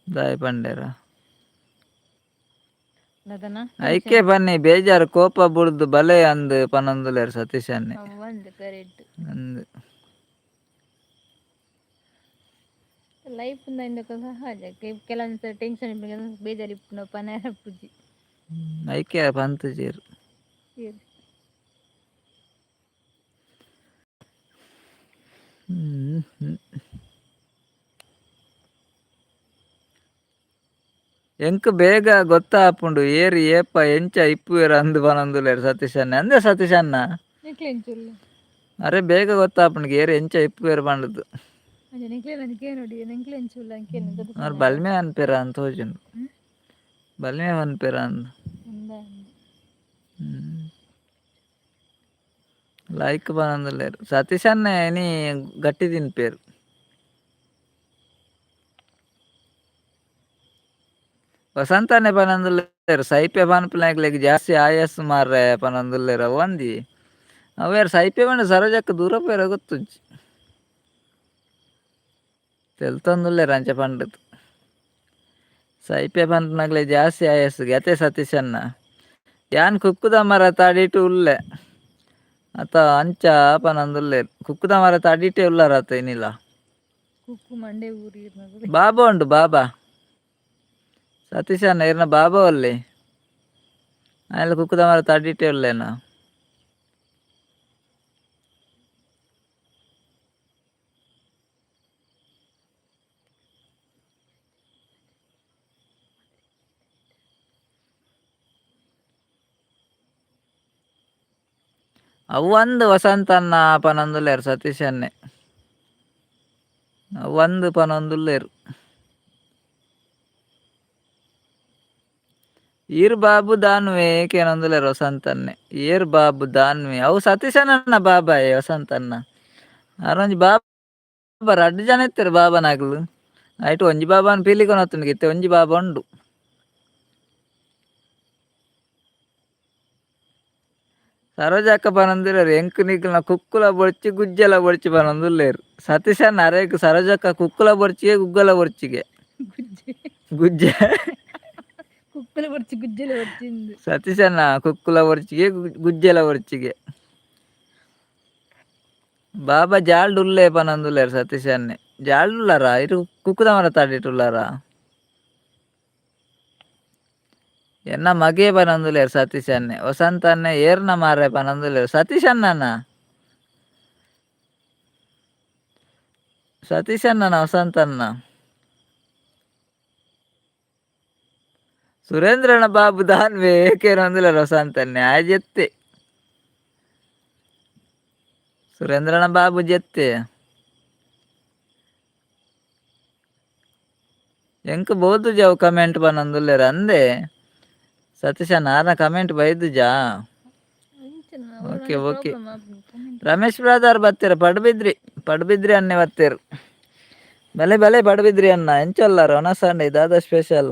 ದಾಯ ಪಂಡೇರ? ದಾದನ? ಐಕೆ ಬನ್ನಿ, ಬೇಜಾರು ಕೋಪ ಬುಡ್ದು ಬಲೆ ಅಂದ್ ಪನೊಂದುಲ್ಲೆರ್ ಸತೀಶ್ ಅಣ್ಣೆ. ಒಂದು ಕರೆಕ್ಟ್. ಅಂದ್. ಲೈಫ್ ಇಂದಕ ಸಹಜ, ಕೆಲವೊಂದು ಟೆನ್ಷನ್, ಬೇಜಾರು ಇಪ್ಪುನ ಪನ ಪೂಜಿ. ಐಕೆ ಪಂತುಜೆರ್. ಹ್ಮ್ ಹ್ಮ್. ಎಂಕ್ ಬೇಗ ಗೊತ್ತಾಪುಂಡು ಏರ್ ಏಪ ಎಂಚ ಇಪ್ಪುವೆರ್ ಅಂದ್ ಪನೊಂದುಲ್ಲೆರ್ ಸತೀಶ್ ಅಣ್ಣೆ. ಅಂದೆ ಸತೀಶ್ ಅಣ್ಣ. ನಿಕ್ಲೆಂಚುಲ್ಲ? ಅರೆ ಬೇಗ ಗೊತ್ತಾಪುಂಡು ಏರ್ ಎಂಚ ಇಪ್ಪುವೆರ್ ಪಂಡುದು. ಅಂಚ ನಿಕ್ಲೆ ನಂಜಿ ಕೇನೊಡಿ, ಎಂಕ್ಲೆ ಎಂಚ ಉಲ್ಲ ಕೇನು. ಆರ್ ಬಲ್ಮೆ ಅನ್ಪೆರ ಅಂತ ತೋಜುಂಡು. ಬಲ್ಮೆ ಪನ್ಪೆರ ಅಂದ್. ಲೈಕ್ ಪನೊಂದುಲ್ಲೆರ್. ಸತೀಶ್ ಅಣ್ಣೆ ಇನಿ ಗಟ್ಟಿ ತಿನ್ಪೇರು. ವಸಂತನೆ ಪನೊಂದುಲ್ಲೆರ್ ಸೈಪೆ ಪನ್ಪುನಕ್ಲೆಗ್ ಜಾಸ್ತಿ ಆಯಸ್ ಮಾರ್ರೆ ಪನೊಂದುಲ್ಲೆರ್. ಅವು ಅವೇರ್ ಸೈಪೆ ಪಂಡ ಸರೋಜಕ್ಕ ದೂರ ಪೋಯೆರ ಗೊತ್ತುಜ್ಜಿ. ತೆಲ್ತೊಂದುಲ್ಲೆರ್ ಅಂಚ ಪಂಡುದು. ಸೈಪೆ ಪನ್ಪುನಕ್ಲೆಗ್ ಜಾಸ್ತಿ ಆಯಸ್ಸು ಅತೆ ಸತೀಶಣ್ಣ. ಯಾನ್ ಕುಕ್ಕುದ ಮರತ ಅಡಿಟ್ ಉಲ್ಲೆ ಅತ ಅಂಚ ಪನೊಂದುಲ್ಲೆರ್. ಕುಕ್ಕುದ ಮರತ ಅಡಿಟೇ ಉಲ್ಲರತ ಇನಿಲ. ಕುಕ್ಕು ಮಂಡೆ ಊರಿ. ಬಾಬಾ ಉಂಡು ಬಾಬಾ. ಸತೀಶಣ್ಣ ಇರ್ನ ಬಾಬಾ ಒಲ್ಲೆ. ಆಯೆಲ ಕುಕ್ಕುದ ಮರತ ಅಡಿಟೇ ಉಲ್ಲೆನಾ. ಅವ್ವಂದು ವಸಂತಣ್ಣ ಪನೊಂದುಲ್ಲೆರ್ ಸತೀಶಣ್ಣೆ. ಅವ್ವಂದು ಪನೊಂದುಲ್ಲೆರ್. ಈರ್ ಬಾಬು ದಾನ್ವೆ ಕೇನೊಂದುಲ್ಲೆರ್ ವಸಂತಣ್ಣೆ. ಏರ್ ಬಾಬು ದಾನ್ವೆ ಅವು ಸತೀಶಣ್ಣ ಬಾಬಾಯೆ ವಸಂತಣ್ಣ. ಆರ್ ಒಂಜಿ ಬಾಬಾ ರಡ್ಡ್ ಜನ ಇತ್ತೆರ್ ಬಾಬಾನಕುಲು. ಐಟ್ ಒಂಜಿ ಬಾಬಾನ್ ಪಿಲಿಕೊನೊತ್ತುಂಡು ಇತ್ತೆ ಒಂಜಿ ಬಾಬಾ ಉಂಡು. ಸರೋಜಕ್ಕ ಪನೊಂದುಲ್ಲೆರ್ ಎಂಕ್ ನಿಕಲ್ನ ಕುಕ್ಕುಲ ಬೊರ್ಚಿ ಗುಜ್ಜೆಲ ಬೊರ್ಚಿ ಪನೊಂದುಲ್ಲೆರ್. ಸತೀಶಣ್ಣ ಅರೆಗ್ ಸರೋಜಕ್ಕ ಕುಕ್ಕುಲ ಬೊರ್ಚಿಗೆ ಗುಗ್ಗಲ ಬೊರ್ಚಿಗೆ. ಗುಜ್ಜೆ. ಗುಜ್ಜೆ. ಕುಕ್ಕುಲ ಬೊರ್ಚಿ ಗುಜ್ಜೆಲ ಬೊರ್ಚಿಂದು. ಸತೀಶಣ್ಣ ಕುಕ್ಕುಲ ಬೊರ್ಚಿಗೆ ಗುಜ್ಜೆಲ ಬೊರ್ಚಿಗೆ. ಬಾಬಾ ಜಾಲ್ಡ್ ಉಲ್ಲೆ ಪನೊಂದುಲ್ಲೆರ್ ಸತೀಶಣ್ಣೆ. ಜಾಲ್ಡ್ ಉಲ್ಲಾರಾ ಇರು ಕುಕ್ಕುದ ಮರತ ಅಡಿಟ್ ಉಲ್ಲಾರಾ? ಎನ್ನ ಮಗೆ ಪನೊಂದುಲ್ಲೆರ್ ಸತೀಶಣ್ಣೆ. ವಸಂತಣ್ಣೆ ಏರ್ನ ಮಾರ್ರೆ ಪನೊಂದುಲ್ಲೆರ್. ಸತೀಶಣ್ಣನ. ಸತೀಶಣ್ಣನ ವಸಂತಣ್ಣ. ಸುರೇಂದ್ರನ ಬಾಬು ದಾನ್ವೆ ಕೇನೊಂದುಲ್ಲೆರ್ ವಸಂತಣ್ಣೆ. ಆಯೆ ಜೆತ್ತೆ. ಸುರೇಂದ್ರನ ಬಾಬು ಜೆತ್ತೆ. ಎಂಕ್ ಬೋದುಜ ಅವು ಕಮೆಂಟ್ ಪನೊಂದುಲ್ಲೆರ್ ಅಂದೆ. ಸತೀಶಣ್ಣ ಆರ್ನ comment ಬೈದುಜಾ? Okay okay. Ramesh Brother ಬತ್ತೆರ್ ಪಡುಬಿದ್ರಿ. ಪಡುಬಿದ್ರಿ ಅಣ್ಣೆ ಬತ್ತೆರ್. ಬಲೆ ಬಲೆ ಪಡುಬಿದ್ರಿ ಅಣ್ಣ ಎಂಚ ಉಲ್ಲಾರ್ ಒನಸ್ ಆಂಡ್ ದಾದ ಸ್ಪೆಷಲ್?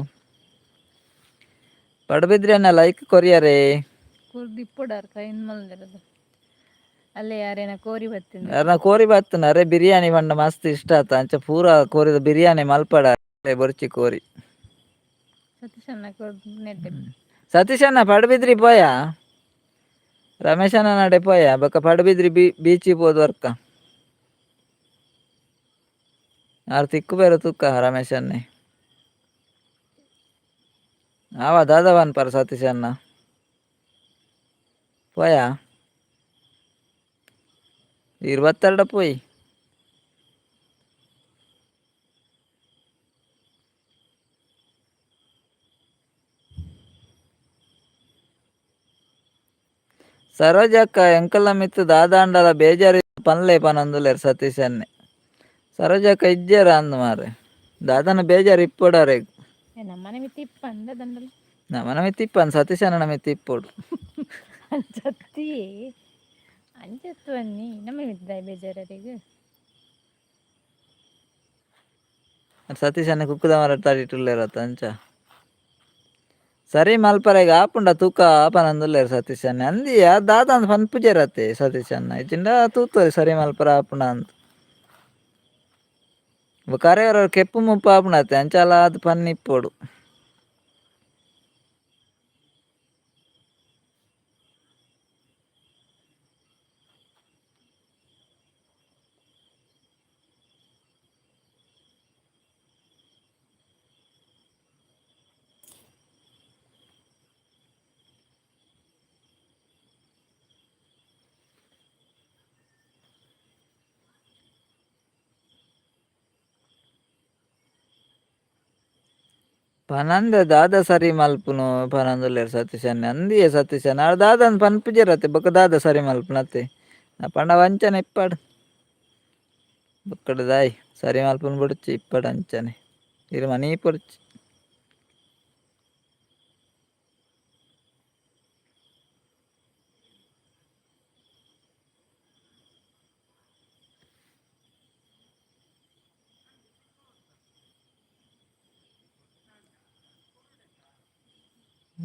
ಪಡುಬಿದ್ರಿ ಅಣ್ಣ ಲೈಕ್ ಕೊರಿಯರೇ. ಕೊರ್ದು ಇಪ್ಪೊಡಾರ್ ಕೈನ್ ಮಲ್ದಿರೋದು. ಅಲ್ಲೇ ಯಾರೇನ ಕೋರಿ ಬತ್ತಿಂದ. ಯಾರನ ಕೋರಿ ಬತ್ತನ ಅರೆ ಬಿರಿಯಾನಿ ಪಂಡ ಮಸ್ತ್ ಇಷ್ಟ ಆತ. ಅಂಚ ಪೂರ ಕೋರಿದ ಬಿರಿಯಾನಿ ಮಲ್ಪಡ ಬೊರ್ಚಿ ಕೋರಿ. ಸತೀಶಣ್ಣ ಕೊರ್ದು ನೆಟ್ಟೆ. ಸತೀಶಣ್ಣ ಪಡುಬಿದ್ರಿ ಪೋಯ. ರಮೇಶಣ್ಣ ನಡೆ ಪೋಯ ಬೊಕ್ಕ ಪಡುಬಿದ್ರಿ ಬೀಚಿ ಪೋದು ವರ್ಕ. ಆರ್ ತಿಕ್ಕು ಬೇರೆ ತುಕ್ಕ ರಮೇಶಣ್ಣೆ. ಆವ ದಾದ ಪನ್ಪರ್ ಸತೀಶಣ್ಣ. ಪೋಯ. ಈರ್ ಬತ್ತರ್ಡ ಪೋಯಿ. ಸರೋಜಕ್ಕ ಎಂಕಲ್ನ ಮಿತ್ತ್ ದಾದಾಂಡಲ ಬೇಜಾರ್ ಪನ್ಲೆ ಪನೊಂದುಲ್ಲೆರ್ ಸತೀಶಣ್ಣೆ. ಸರೋಜಕ್ಕ ಇಜ್ಜೆರ್ ಅಂದ್ ಮಾರ್ರೆ. ದಾದನ ಬೇಜಾರ್ ಇಪ್ಪೊಡು ಅರೆಗ್. ನಮ್ಮನೆ ಮಿತ್ತ್ ಇಪ್ಪಂದ ದಂಡಲ. ನಮನ ಮಿತ್ತ್ ಇಪ್ಪಂದ್ ಸತೀಶಣ್ಣನ ಮಿತ್ತ್ ಇಪ್ಪೊಡು. ಅಂಚತ್ತಿಯೇ ಅಂಚತ್ವನ್ನಿ ನಮ್ಮ ಮಿತ್ತ್ ದಾಯೆ ಬೇಜಾರರೆಗ್. ಸತೀಶಣ್ಣ ಕುಕ್ಕುದ ಮರತ ಅಡಿಟ್ ಉಲ್ಲೆರತ್ತ ಅಂಚ. ಸರಿ ಮಲ್ಪರೆಗ್ ಆಪುಂಡ ತೂಕ ಪನೊಂದುಲ್ಲೆರ್ ಸತೀಶಣ್ಣೆ. ಅಂದಿ ಆರ್ ದಾದ ಅಂದ್ ಪನ್ಪುಜೆರತೆ ಸತೀಶಣ್ಣ. ಇಜ್ಜಿಂಡ ತೂತೊಲಿ ಸರಿ ಮಲ್ಪರೆ ಆಪುಂಡ ಅಂದ್. ಬೊಕ ಅರೆ ಒರ ಕೆಪ್ಪು ಮುಪ್ಪು ಆಪುಂಡತೆ ಅಂಚಾಲ ಆದ್ ಪನ್ನಿಪ್ಪೊಡು. ಪನಂದೆ ದಾದ ಸರಿ ಮಲ್ಪುನು ಪನೊಂದುಲ್ಲೆರ್ ಸತೀಶಣ್ಣೆ. ಅಂದಿಯೇ ಸತೀಶಣ್ಣ ಆರ್ ದಾದ ಅಂದ್ ಪನ್ಪುಜೆರತೆ ಬೊಕ ದಾದ ಸರಿ ಮಲ್ಪುನತೆ. ಪಂಡ ವಂಚನೆ ಇಪ್ಪಾಡು ಬೊಕ್ಕಡ ದಾಯಿ ಸರಿ ಮಲ್ಪುನ ಬೊಡ್ಚಿ ಇಪ್ಪಡು ಅಂಚನೆ ಇರು ಮನೀ ಪೊರ್ಚಿ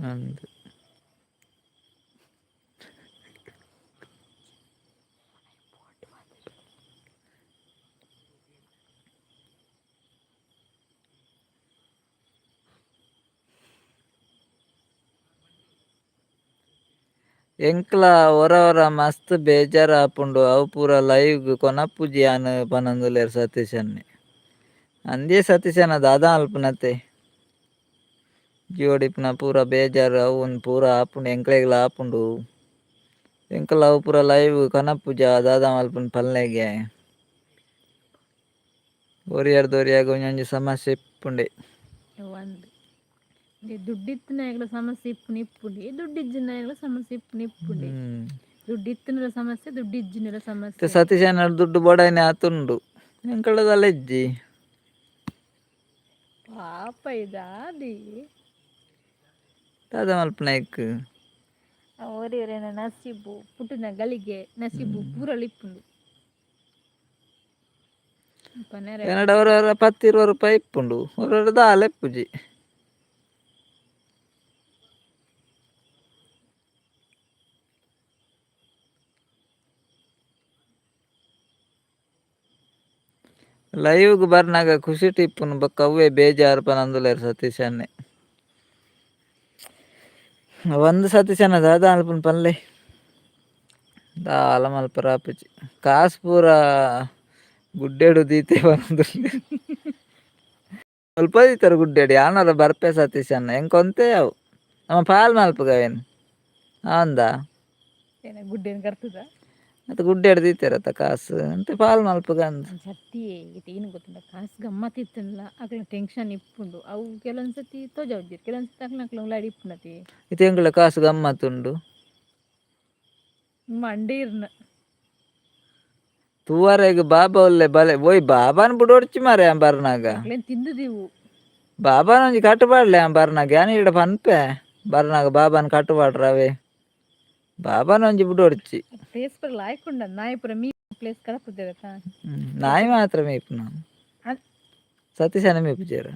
ಅಂದ್. ಎಂಕ್ಲ ಒರ ಒರ ಮಸ್ತ್ ಬೇಜಾರ್ ಆಪುಂಡು ಅವು ಪೂರ ಲೈವ್ ಕೊನಪುಜಿ ಯಾನ್ ಪನೊಂದುಲ್ಲೆರ್ ಸತೀಶ್ ಅಣ್ಣೆ. ಅಂದೇ ಸತೀಶ್ ಅಣ್ಣ ದಾದಾ ಅಲ್ಪನತೆ ಜೋಡಿಪ್ಪುನ ಪೂರ ಬೇಜಾರ್ ಅವು ಒಂದ್ ಪೂರ ಆಪುಂಡು ಎಂಕ್ಲೆಗ್ಲ ಆಪುಂಡು. ಎಂಕಲ ಅವು ಪೂರ ಲೈವ್ ಕೊನಪುಜ ದಾದಾ ಮಲ್ಪುನ ಪಲ್ಲೆಗೆ. ಒರಿಯರ್ದ್ ಒರಿಯಾಗ ಒಂಜೊಂಜಿ ಸಮಸ್ಯೆ ಇಪ್ಪುಂಡೆ. ಒಂದು ದುಡ್ಡಿತ್ತಿನಾಗಲ ಸಮಸ್ಯೆ ಇಪ್ಪುನು ಇಪ್ಪುಂಡು, ದುಡ್ಡಿಜ್ಜಿನಾಗಲ ಸಮಸ್ಯೆ ಇಪ್ಪುನು ಇಪ್ಪುಂಡು. ದುಡ್ಡಿತ್ತಿನ ಸಮಸ್ಯೆ, ದುಡ್ಡಿಜ್ಜಿನ ಸಮಸ್ಯೆ. ಸತೀಶ್ ಅಣ್ಣ ದುಡ್ಡು ಬೋಡಾಯಿನ ಆತುಂಡು ಎಂಕಲದಲ್ಲ ಇಜ್ಜಿ. ಪಾಪ ಇದಾದಿ. ದಾದಾ ಮಲ್ಪುನ ಐಕ್. ಒರಿಯರೇನ ನಸೀಬು, ಪುಟ್ಟುನ ಗಳಿಗೆ ನಸೀಬು ಪೂರಲು ಇಪ್ಪುಂಡು ಪನರೆ. ಎನ್ನಡ ಒರ 10-20 ರೂಪಾಯಿ ಇಪ್ಪುಂಡು, ಒರ ದಾಲ ಇಪ್ಪುಜಿ. ಲೈವ್ಗ್ ಬರ್ನಾಗ ಖುಷಿ ಇಪ್ಪುನು ಬೊಕ್ಕ ಅವ್ವೇ ಬೇಜಾರ್ ಪನೊಂದುಲ್ಲೆರ್ ಸತೀಶ್ ಅಣ್ಣೆ. ಒಂದು ಸತೀಶ್ ಅಣ್ಣ ದಾದಾ ಮಲ್ಪುನ ಪನ್ಲೆ. ದಾಲ ಮಲ್ಪರ ಆಪುಜಿ. ಕಾಸ್ ಪೂರ ಗುಡ್ಡೆಡು ದೀತೆ ಪನೊಂದುಲ್ಲೆರ್. ಸ್ವಲ್ಪ ದೀತೆರ್ ಗುಡ್ಡೆಡು ಯಾನೊರ ಬರ್ಪೆ ಸತೀಶ್ ಅಣ್ಣ ಎಂಕ್ ಒಂತೆ ಅವು ನಮ ಪಾಲ್ ಮಲ್ಪುಗ ಅವೇನ್ ಆಂದಾ. ಗುಡ್ಡೆನ್ ಕರ್ತದ. ಮತ್ತೆ ಗುಡ್ಡೆಡು ದೀತೆರತ್ತ ಕಾಸ್ ಅಂತೆ ಪಾಲ್ ಮಲ್ಪುಗ ಅಂದ್. ಸತ್ಯೇ ಇತ್ತೆ ಏನು ಗೊತ್ತುಂಡ, ಕಾಸ್ ಗಮ್ಮತ್ ಇತ್ತುಂಡಲ ಅಕ್ಲೆನ ಟೆನ್ಷನ್ ಇಪ್ಪುಂಡು. ಅವು ಕೆಲವೊಂದು ಸತಿ ತೋಜಾವುಜೆರ್, ಕೆಲವೊಂದು ಸತಿ ಅಕ್ಲೆನ ಅಕ್ಲೆನ ಉಲಾಯಿಡ್ ಇಪ್ಪುಂಡತೆ. ಇತ್ತೆ ಎಂಕಲ ಕಾಸ್ ಗಮ್ಮತ್ ಉಂಡು. ಮಂಡೀರ್ನ. ತೂವರೆಗ್ ಬಾಬಾ ಉಲ್ಲೆ ಬಲೆ ಓಯ್ ಬಾಬಾನ್ ಬುಡೊಡ್ಚಿ ಮಾರ್ರೆ ಯಾನ್ ಬರ್ನಾಗ. ಅಕ್ಲೆನ್ ತಿಂದುದೀವು. ಬಾಬಾನ ಒಂಜಿ ಕಟ್ಟು ಪಾಡ್ಲೆ ಯಾನ್ ಬರ್ನಾಗ, ಯಾನ್ ಈಡ ಪನ್ಪೆ ಬರ್ನಾಗ ಬಾಬಾನ್ ಕಟ್ಟು ಪಾಡ್ರ ಅವೇ. ಬಾಬಾನ ಒಂಜಿ ಬುಡೊಡ್ಚಿ. ಪ್ಲೇಸ್ ಪೂರ ಲಾಯ್ಕ್ ಉಂಡ, ನಾಯಿ ಪೂರ ಮೀ ಪ್ಲೇಸ್ ಕಡಪುದೇರತ. ನಾಯಿ ಮಾತ್ರ ಮೀಪುನ, ಸತೀಶನ ಮೀಪುಜೆರ್.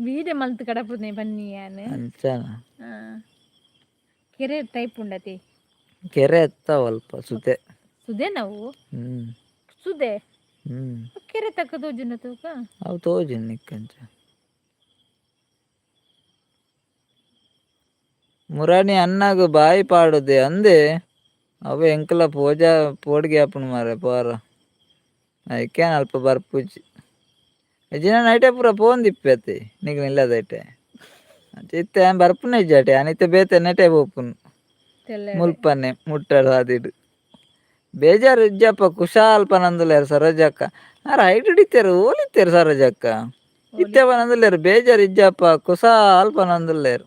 ವೀಡಿಯೋ ಮಲ್ತ್ ಕಡಪುನೆ ಬನ್ನಿ ಯಾನ್. ಅಂಚನ. ಕೆರೆ ಟೈಪ್ ಉಂಡತಿ. ಕೆರೆ ಎತ್ತಾವ ಅಲ್ಪ ಸುದೆ. ಸುದೆ ನಾವು. ಸುದೆ. ಕೆರೆ ತಕ್ಕ ತೋಜುನ ತೂಕ. ಅವು ತೋಜುಂಡು ನಿಕ್ಕಂಚ. ಮುರಾನಿ ಅಣ್ಣಗ್ ಬಾಯಿ ಪಾಡುದೆ ಅಂದೆ ಅವು ಎಂಕಲ ಪೋಜಾ ಪೋಡಿಗೆ ಆಪುಂಡು ಮಾರ್ರೆ ಪೋರ. ಐಕೆ ಯಾನ್ ಅಲ್ಪ ಬರ್ಪುಜಿ. ಇಜ್ಜಿಂಡ ನೈಟೆ ಪೂರ ಪೋವೊಂದಿಪ್ಪೆ ನಿಕ್ಲ್ ಇಲ್ಲದೈಟೆ. ಅಂಚ ಇತ್ತೆ ಯಾನ್ ಬರ್ಪುನೆ ಇಜ್ಜಿ ಅಟೆ, ಯಾನ್ ಇತ್ತೆ ಬೇತೆ ನೆಟೆ ಪೋಪುನು. ಮುಲ್ಪನೆ ಮುಟ್ಟಡ್ ಸಾದಿಡ್. ಬೇಜಾರ್ ಇಜ್ಜಪ್ಪ ಕುಶಾಲ್ ಪನೊಂದುಲ್ಲೆರ್ ಸರೋಜಕ್ಕ. ಆರ್ ಹೈಟ್ ಇತ್ತೆರ್ ಓಲಿತ್ತೆರ್ ಸರೋಜಕ್ಕ. ಇತ್ತೆ ಪನೊಂದುಲ್ಲೆರ್ ಬೇಜಾರ್ ಇಜ್ಜಪ್ಪ ಕುಶಾಲ್ ಪನೊಂದುಲ್ಲೆರ್.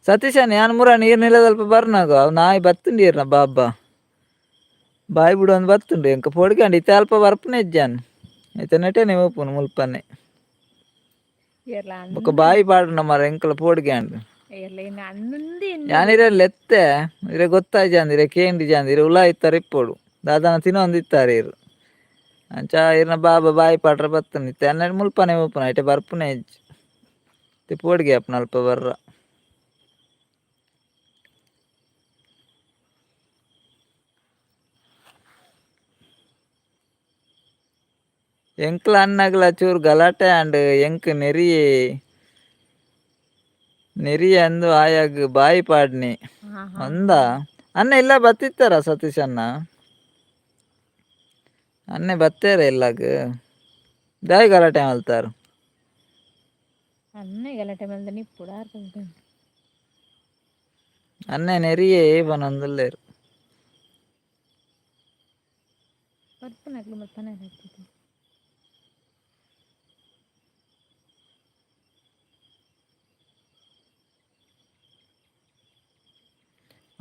ಸತೀಶಣ್ಣ ಯಾನ್ ಮುರಾನಿ ಈರ್ ನಿಲದಲ್ಪ ಬರ್ನಾಗ ಅವು ನಾಯಿ ಬತ್ತುಂಡು ಈರ್ನ ಬಾಬಾ. ಬಾಯಿ ಬುಡೊಂದು ಬತ್ತುಂಡು ಎಂಕ್ ಪೋಡಿಗೆ ಇತ್ತೆ ಅಲ್ಪ ಬರ್ಪುನೆ ಇಜ್ಜಿ ಯಾನ್. ಇತ್ತೆ ನೆಟೆನೆ ಪೋಪುನು ಮುಲ್ಪನೆ. ಬೊಕ ಬಾಯಿ ಪಾಡುನ ಮಾರ್ರೆ ಎಂಕಲ ಪೋಡಿಗೆ ಆಂಡ್. ಯಾನ್ ಇರೆ ಲೆತ್ತೆ ಇರೆ ಗೊತ್ತಾಯ್ಜಾಂದ್ ಇರೆ ಕೇಂಡಿಜಾಂದ್ ಇರೆ ಉಲಾಯಿ ಇತ್ತಾರೆ ಇಪ್ಪೊಡು ದಾದನ ತಿನೊಂದು ಇತ್ತಾರೆ ಇರು. ಅಂಚ ಇರ್ನ ಬಾಬಾ ಬಾಯಿ ಪಾಡ್ರೆ ಬತ್ತುಂಡು ಇತ್ತೆ ಯಾನ್ ಮುಲ್ಪನೆ ಪೋಪುನು ಐಟೆ ಬರ್ಪುನೆ ಇಜ್ಜಿ. ಇತ್ತೆ ಪೋಡಿಗೆ ಆಪುನು ಅಲ್ಪ ಬರ್ರ. ಎಂಕ್ಲ ಅಣ್ಣಗ್ಲ ಚೂರು ಗಲಾಟೆ ಆಂಡ್ ಎಂಕ್ ನೆರಿಯೆ ನೆರಿಯೆ ಅಂದು ಆಯಾಗ್ ಬಾಯಿ ಪಾಡ್ನಿ. ಅಂದ ಅಣ್ಣ ಇಲ್ಲ ಬತ್ತಿತ್ತಾರ ಸತೀಶ್ ಅಣ್ಣ? ಅಣ್ಣೆ ಬತ್ತೇರ ಇಲ್ಲಗ್? ದಾಯೆ ಗಲಾಟೆ ಮಲ್ತಾರ್? ಅಣ್ಣೆ ಗಲಾಟೆ ಮಲ್ದ ನಿಪ್ಪುಡು ಅಣ್ಣೆ ನೆರಿಯೆ ಪನೊಂದುಲ್ಲೆರ್. ಬರ್ಪುನಕ್ಲು ಮಲ್ಪನೆ ಆಗ್ತದೆ.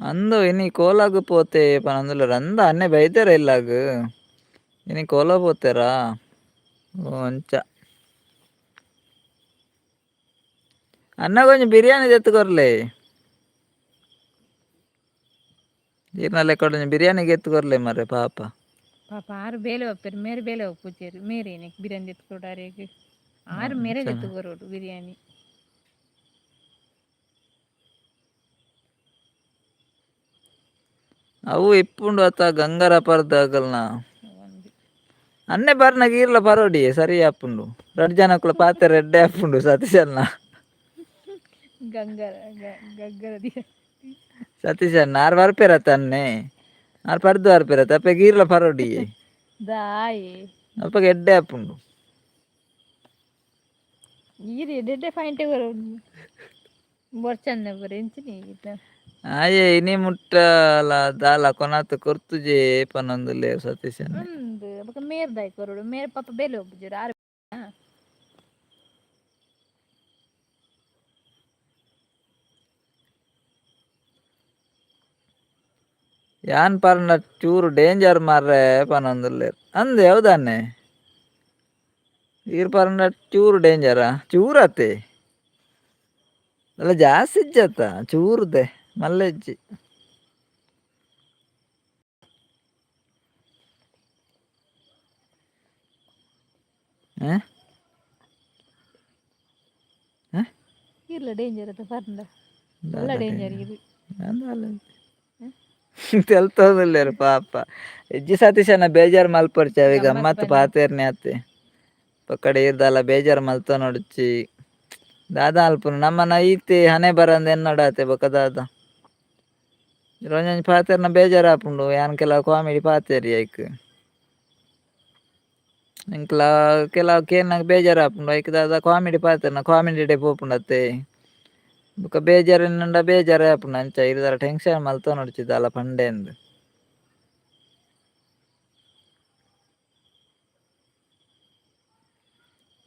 ಅಂದು ಇನಿ ಕೋಲಾಗು ಪೋತೆ ಪನೊಂದುಲ್ಲೆರ್ ಅಂದ ಅನ್ನೆ ಬೈದೆರ ಇಲ್ಲಾಗ್ ಇನಿ ಕೋಲ ಪೋತೆರಾ ಓ ಅಂಚ ಅನ್ನ ಕೊಂಚ ಬಿರಿಯಾನಿ ದೆತ್ತ್ ಕೊರ್ಲೆ ಈರ್ನ ಲೆಕ್ಕಡ್ ಬಿರಿಯಾನಿ ಗೆತ್ತು ಕೊರ್ಲೆ ಮರ್ರೆ ಪಾಪ. ಪಾಪ ಆರು ಬೇಲೆ ಒಪ್ಪೆರ್ ಮೇರೆ ಬೇಲೆ ಒಪ್ಪುಜೆರ್ ಮೇರೆ ಏನಕ್ಕೆ ಬಿರಿಯಾನಿ ದೆತ್ತ್ ಅರೆಗ್ ಆರು ಮೇರೆ ದೆತ್ತ್ ಕೊರೊಡು ಬಿರಿಯಾನಿ. ಅವು ಇಪ್ಪುಂಡು ಅತ್ತ ಗಂಗರ ಪರ್ದಾಗಲ್ನ ಅನ್ನೆ ಬರ್ನ ಗೀರ್ಲ ಪರೋಡಿ ಸರಿ ಆಪುಂಡು. ರಡ್ಡ್ ಜನಕ್ಕುಲ ಪಾತೆರ ಎಡ್ಡೆ ಆಪುಂಡು ಸತೀಶಣ್ಣ. ಗಂಗರ ಗಗ್ಗರ ಸತೀಶಣ್ಣ ಆರ್ ಬರ್ಪೇರತ್ತ ಅನ್ನೆ ಆರ್ ಪರ್ದು ಬರ್ಪೇರತ್ತ ಅಪ್ಪೆ ಗೀರ್ಲ ಪರೋಡಿ. ದಾಯೆ ಅಪ್ಪಗೆ ಎಡ್ಡೆ ಆಪುಂಡು. ಈರ್ ಎಡ್ಡೆ ಫೈಂಟೆ ಕೊರೊಡು ಬೊರ್ಚಂದ ಪೂರ ಎಂಚಿನ ಈತ. ಆಯೆ ಇನಿ ಮುಟ್ಟಲ ದಾಲ ಕೊನತ್ ಕೊರ್ತುಜೆ ಪನೊಂದುಲ್ಲೆರ್ ಸತೀಶಣ್ಣ. ಅಂದ್ ಬೊಕ ಮೇರ್ ದಾಯೆ ಕೊರೊಡು ಮೇರ್ ಪಾಪ ಬೇಲೆ ಒಪ್ಪುಜೆರ್ ಆರ್. ಯಾನ್ ಪರ್ಂಡ ಚೂರು ಡೇಂಜರ್ ಮಾರ್ರೆ ಪನೊಂದುಲ್ಲೆರ್ ಅಂದ್ ಹೌದನ್ನೆ ಈರ್ ಪರ್ಂಡ ಚೂರು ಡೇಂಜರಾ ಚೂರತ್ತೆ ಅಲ್ಲ ಜಾಸ್ತಿ ಇಜ್ಜತ್ತ ಚೂರುದೆ ಮಲ್ಲ ಇಜ್ಜಿ. ಆ? ಆ? ಇರ್ಲ ಡೇಂಜರ್ ಅತ್ತ ಪರ್ಂಡ ಮಲ್ಲ ಡೇಂಜರ್ ಇದು. ತೆಲ್ತೊಂದುಲ್ಲೆರ್ ಪಾಪ. ಇಜ್ಜಿ ಸತೀಶಣ್ಣ ಬೇಜಾರ್ ಮಲ್ಪೊರ್ಚಿ ಅವೆ ಗಮ್ಮತ್ ಪಾತೆರ್ನೆ ಅತ್ತೆ. ಪಕ್ಕಡೆ ಈರ್ದಾಲ ಬೇಜಾರ್ ಮಲ್ತೊನೊಡ್ಚಿ ದಾದ ಅಲ್ಪುನು ನಮ್ಮನ ಈತೆ ಹಣೆ ಬರಂದ್ ಎನ್ನೊಡಾತೆ ಬೊಕ ದಾದ. ಒಂಜೊಂಜಿ ಪಾತೆರ್ನ ಬೇಜಾರ್ ಆಪುಂಡು ಯಾನ್ ಕೆಲವು ಕಾಮಿಡಿ ಪಾತೆರಿ ಐಕ್. ಎಂಕ್ಲ ಕೆಲವು ಕೇನ್ನಗ ಬೇಜಾರ್ ಆಪುಂಡು ಐಕ್ ದಾದ ಕಾಮಿಡಿ ಪಾತೆರ್ನ ಕಾಮಿಡಿ ಪೋಪುಂಡತ್ತೆ. ಬೊಕ ಬೇಜಾರ್ ಎನ್ನುಂಡ ಬೇಜಾರೇ ಆಪುಂಡು ಅಂಚ ಈರ್ ಟೆನ್ಷನ್ ಮಲ್ತೊನೊಡ್ಚಿ ದಾಲ ಪಂಡೇಂದ್.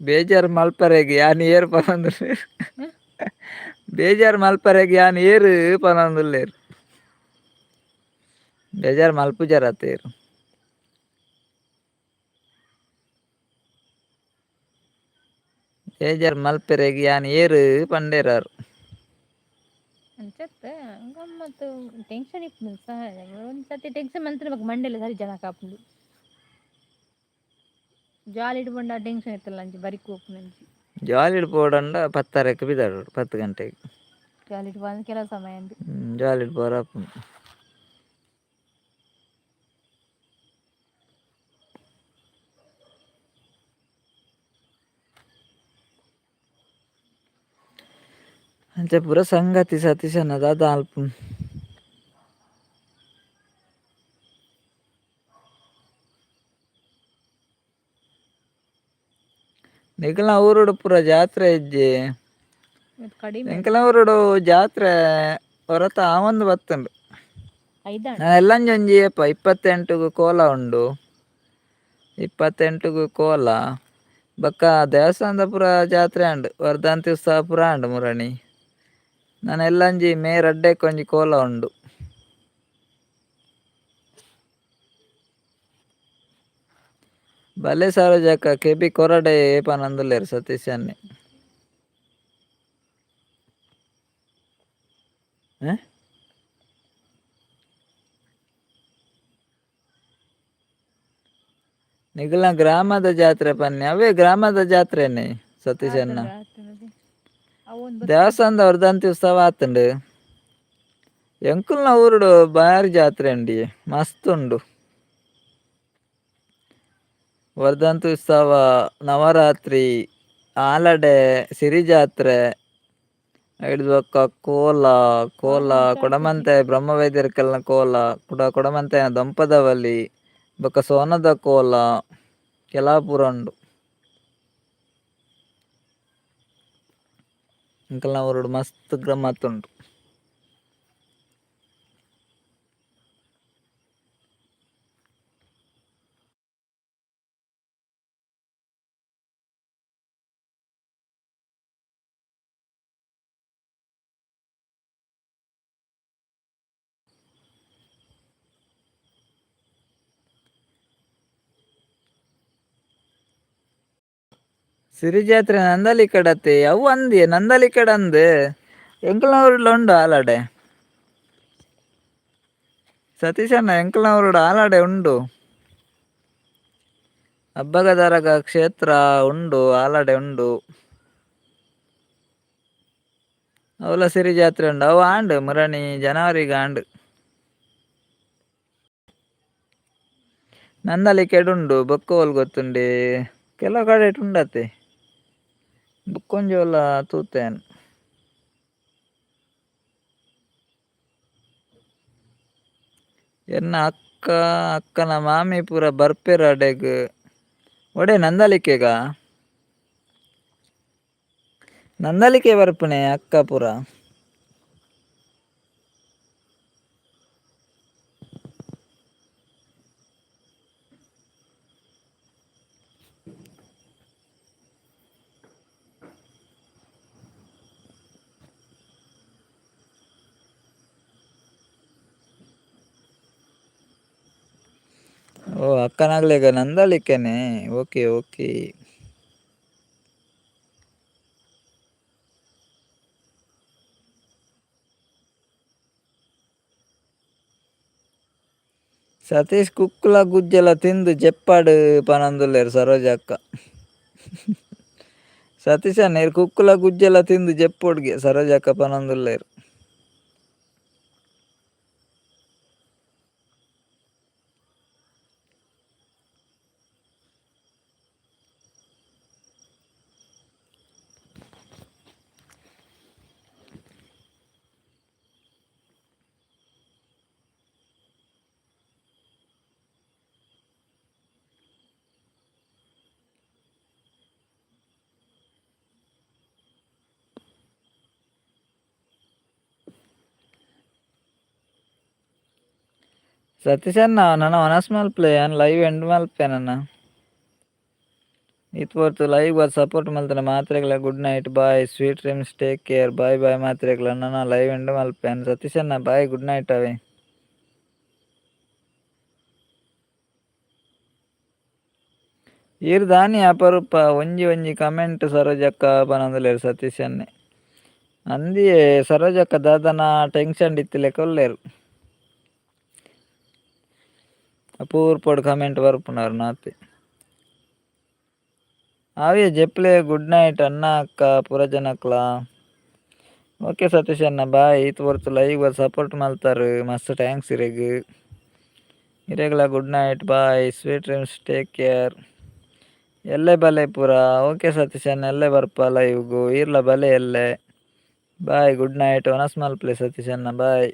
ಬೇಜಾರ್ ಮಲ್ಪರೆಗ್ ಯಾನ್ ಏರ್ ಪನೊಂದುಲ್ಲೆರ್ ಬೇಜಾರ್ ಮಲ್ಪರೆಗ್ ಯಾನ್ ಏರ್ ಪನೊಂದುಲ್ಲೆರ್ ಬೇಜಾರ್ ಮಲ್ಪುಜರತ್ತೆ ಈರ್. ಬೇಜಾರ್ ಮಲ್ಪೆರೆಗ್ ಯಾನ್ ಏರ್ ಪಂಡೇರ್ ಆರ್. ಅಂಚತ್ತ ಗಮ್ಮತ್ತು ಟೆನ್ಷನ್ ಇಪ್ಪುಂಡು ಸಹಜ ಒಂಜಿ ಸರ್ತಿ ಟೆನ್ಷನ್ ಮಂತ್ರೆ ಬೊಕ ಮಂಡೆಲ ಸರಿ ಜನಕ್ ಆಪುಂಡು. ಜಾಲಿಡ್ ಪೋಂಡ ಟೆನ್ಷನ್ ಇತ್ತಲ್ಲ ಅಂಚ ಬರಿಕ್ ಪೋಪುನಂಚಿ. ಜಾಲಿಡ್ ಪೋಡಂಡ ಪತ್ತರೆಕ್ ಪಿದಾಡೋಡು 10 ಗಂಟೆಗ್. ಜಾಲಿಡ್ ಪೋಂಡ ಕೆಲವು ಸಮಯ ಉಂಡು. ಜಾಲಿಡ್ ಪೋರ ಆಪುಂಡು. ಅಂಚ ಪೂರ ಸಂಗತಿ ಸತೀಶಣ್ಣ ದಾದ ಅಲ್ಪುನು. ನಿಕಲ್ನ ಊರುಡು ಪೂರ ಜಾತ್ರೆ ಇಜ್ಜಿ. ಕಡಿಮೆ ಎಂಕಲ್ನ ಊರುಡು ಜಾತ್ರೆ ಹೊರತ ಆವೊಂದು ಬತ್ತುಂಡು. ಐದಾಂಡ್ ಎಲ್ಲಂಜಿ ಒಂಜಿ ಏಪ 28ಗ್ ಕೋಲ ಉಂಡು. 28ಗ್ ಕೋಲ ಬೊಕ್ಕ ದೇವಸ್ಥಾನದ ಪೂರ ಜಾತ್ರೆ ಆಂಡ್ ವರ್ಧಂತಿ ಉತ್ಸವ ಪೂರ ಆಂಡ್ ಮುರಣಿ. ನನ ಎಲ್ಲಂಜಿ ಮೇ ರಡ್ಡೆಕ್ ಒಂಜಿ ಕೋಲ ಉಂಡು. ಬಲೆ ಸರೋಜಕ್ಕ ಕೆಬಿ ಕೊರಡೆ ಪನೊಂದುಲ್ಲೆರ್ ಸತೀಶ್ ಅಣ್ಣೆ. ಆ? ನಿಕಲ್ನ ಗ್ರಾಮದ ಜಾತ್ರೆ ಪನ್ನಿ ಅವೇ ಗ್ರಾಮದ ಜಾತ್ರೆನೆ ಸತೀಶ್ ಅಣ್ಣ. ಆತುಂಡು ಆತುಂಡು ಅವೊಂದು ದೇವಸ್ಥಾನದ ವರ್ಧಂತಿ ಉತ್ಸವ ಆತುಂಡು. ಎಂಕಲ್ನ ಊರುಡು ಬಾರಿ ಜಾತ್ರೆ ಉಂಡಿ ಮಸ್ತ್ ಉಂಡು. ವರ್ಧಂತಿ ಉತ್ಸವ ನವರಾತ್ರಿ ಆಲಡೆ ಸಿರಿ ಜಾತ್ರೆ ಐಡ್ದ್ ಬೊಕ್ಕ ಕೋಲ ಕೋಲ ಕೊಡಮಂತೆ ಬ್ರಹ್ಮವೈದ್ಯೆರ್ಕಲ್ನ ಕೋಲ ಕುಡ ಕೊಡಮಂತೆ ದೊಂಪದವಲಿ ಬೊಕ್ಕ ಸೋನದ ಕೋಲ ಕೆಲವು ಪೂರ ಉಂಡು. ಎಂಕಲ್ನ ಊರುಡು ಮಸ್ತ್ ಗಮ್ಮತ್ ಉಂಡು. ಸಿರಿ ಜಾತ್ರೆ ನಂದಲಿ ಕಡತೆ ಅವು ಅಂದಿ ನಂದಲಿ ಕಡೆ ಅಂದು ಎಂಕಲ್ನವ್ರುಡ್ಲ ಉಂಡು ಆಲಾಡೆ. ಸತೀಶಣ್ಣ, ಎಂಕಲ್ನವರುಡ ಆಲಾಡೆ ಉಂಡು. ಅಬ್ಬಗದರಗ ಕ್ಷೇತ್ರ ಉಂಡು, ಆಲಾಡೆ ಉಂಡು. ಅವಲ ಸಿರಿ ಜಾತ್ರೆ ಉಂಡು. ಅವು ಆಂಡ್ ಮುರಣಿ ಜನವರಿಗೆ ಆಂಡ್. ನಂದಲಿಕೆಡ್ ಬೊಕ್ಕೋಲ್ ಗೊತ್ತುಂಡೆ, ಕೆಲವು ಕಡೆ ಉಂಡತೆ. ಬೊಕ್ಕೊಂಜಿ ತೂತೇನ್. ಎನ್ನ ಅಕ್ಕ, ಅಕ್ಕನ ಮಾಮಿ ಪೂರ ಬರ್ಪೆರ್ ಅಡೆಗ್. ಒಡೆ ನಂದಲಿಕೆಗ? ನಂದಲಿಕೆ ಬರ್ಪುನೆ ಅಕ್ಕ ಪೂರ. ಓ, ಅಕ್ಕನಾಗ್ಲೇಗ ನಂದಲಿಕೆನೆ. Okay okay. Satish ಕುಕ್ಕುಲ ಗುಜ್ಜಲ ತಿಂದು ಜೆಪ್ಪಾಡು ಪನೊಂದುಲ್ಲೆರ್ ಸರೋಜಕ್ಕ. ಸತೀಶ್ ಅಣ್ಣ, ಕುಕ್ಕುಲ ಗುಜ್ಜಲ ತಿಂದು ಜೆಪ್ಪೊಡ್ಗೆ ಸರೋಜಕ್ಕ ಪನೊಂದುಲ್ಲೆರ್. ಸತೀಶ್ ಅಣ್ಣ, ನನ್ನ ವನಸ್ ಮಲ್ಪಲೆ, ಯಾನ್ ಲೈವ್ ಎಂಡ್ ಮಲ್ಪೇನಣ್ಣ. ಈತ್ ಪೊರ್ತು ಲೈವ್ ಸಪೋರ್ಟ್ ಮಲ್ತನ ಮಾತ್ರೆಗ್ಲ good night, bye, sweet dreams, take care, bye bye ಮಾತ್ರೆಗ್ಲ. ನನ್ನ ಲೈವ್ ಎಂಡ್ ಮಲ್ಪೇನ್. ಸತೀಶ್ ಅಣ್ಣ, bye, good night ಅವೇ. ಈರ್ ದಾನಿ ಅಪರೂಪ ಒಂಜಿ ಒಂಜಿ ಕಮೆಂಟ್ ಸರೋಜಕ್ಕ ಪನೊಂದುಲ್ಲೆರ್ ಸತೀಶ್ ಅಣ್ಣೆ. ಅಂದಿಯೇ ಸರೋಜಕ್ಕ ದಾದನ ಟೆನ್ಷನ್ ಇತ್ತಿಲೆಕ ಉಲ್ಲೆರ್. ಅಪೂರ್ಪೊಡು ಕಮೆಂಟ್ ಬರ್ಪುನಾರ್ ನಾತೆ. ಆವೇ ಜೆಪ್ಲೆ, ಗುಡ್ ನೈಟ್ ಅಣ್ಣ ಅಕ್ಕ ಪೂರ ಜನಕ್ಲ. ಓಕೆ ಸತೀಶ್ ಅಣ್ಣ, ಬಾಯ್. ಈತ್ ಪೊರ್ತು ಲೈವ್ ಸಪೋರ್ಟ್ ಮಲ್ತಾರ್, ಮಸ್ತ್ thanks ಇರೆಗ್. ಇರೆಗ್ಲ good night, bye, sweet dreams, take care. ಎಲ್ಲೆ ಬಲೆ ಪೂರ. ಓಕೆ ಸತೀಶ್ ಅಣ್ಣ, ಎಲ್ಲೆ ಬರ್ಪ ಲೈವ್ಗು. ಈರ್ಲ ಬಲೆ ಎಲ್ಲೆ. Bye, good night. ವನಸ್ ಮಲ್ಪಲೆ ಸತೀಶ್ ಅಣ್ಣ, ಬಾಯ್.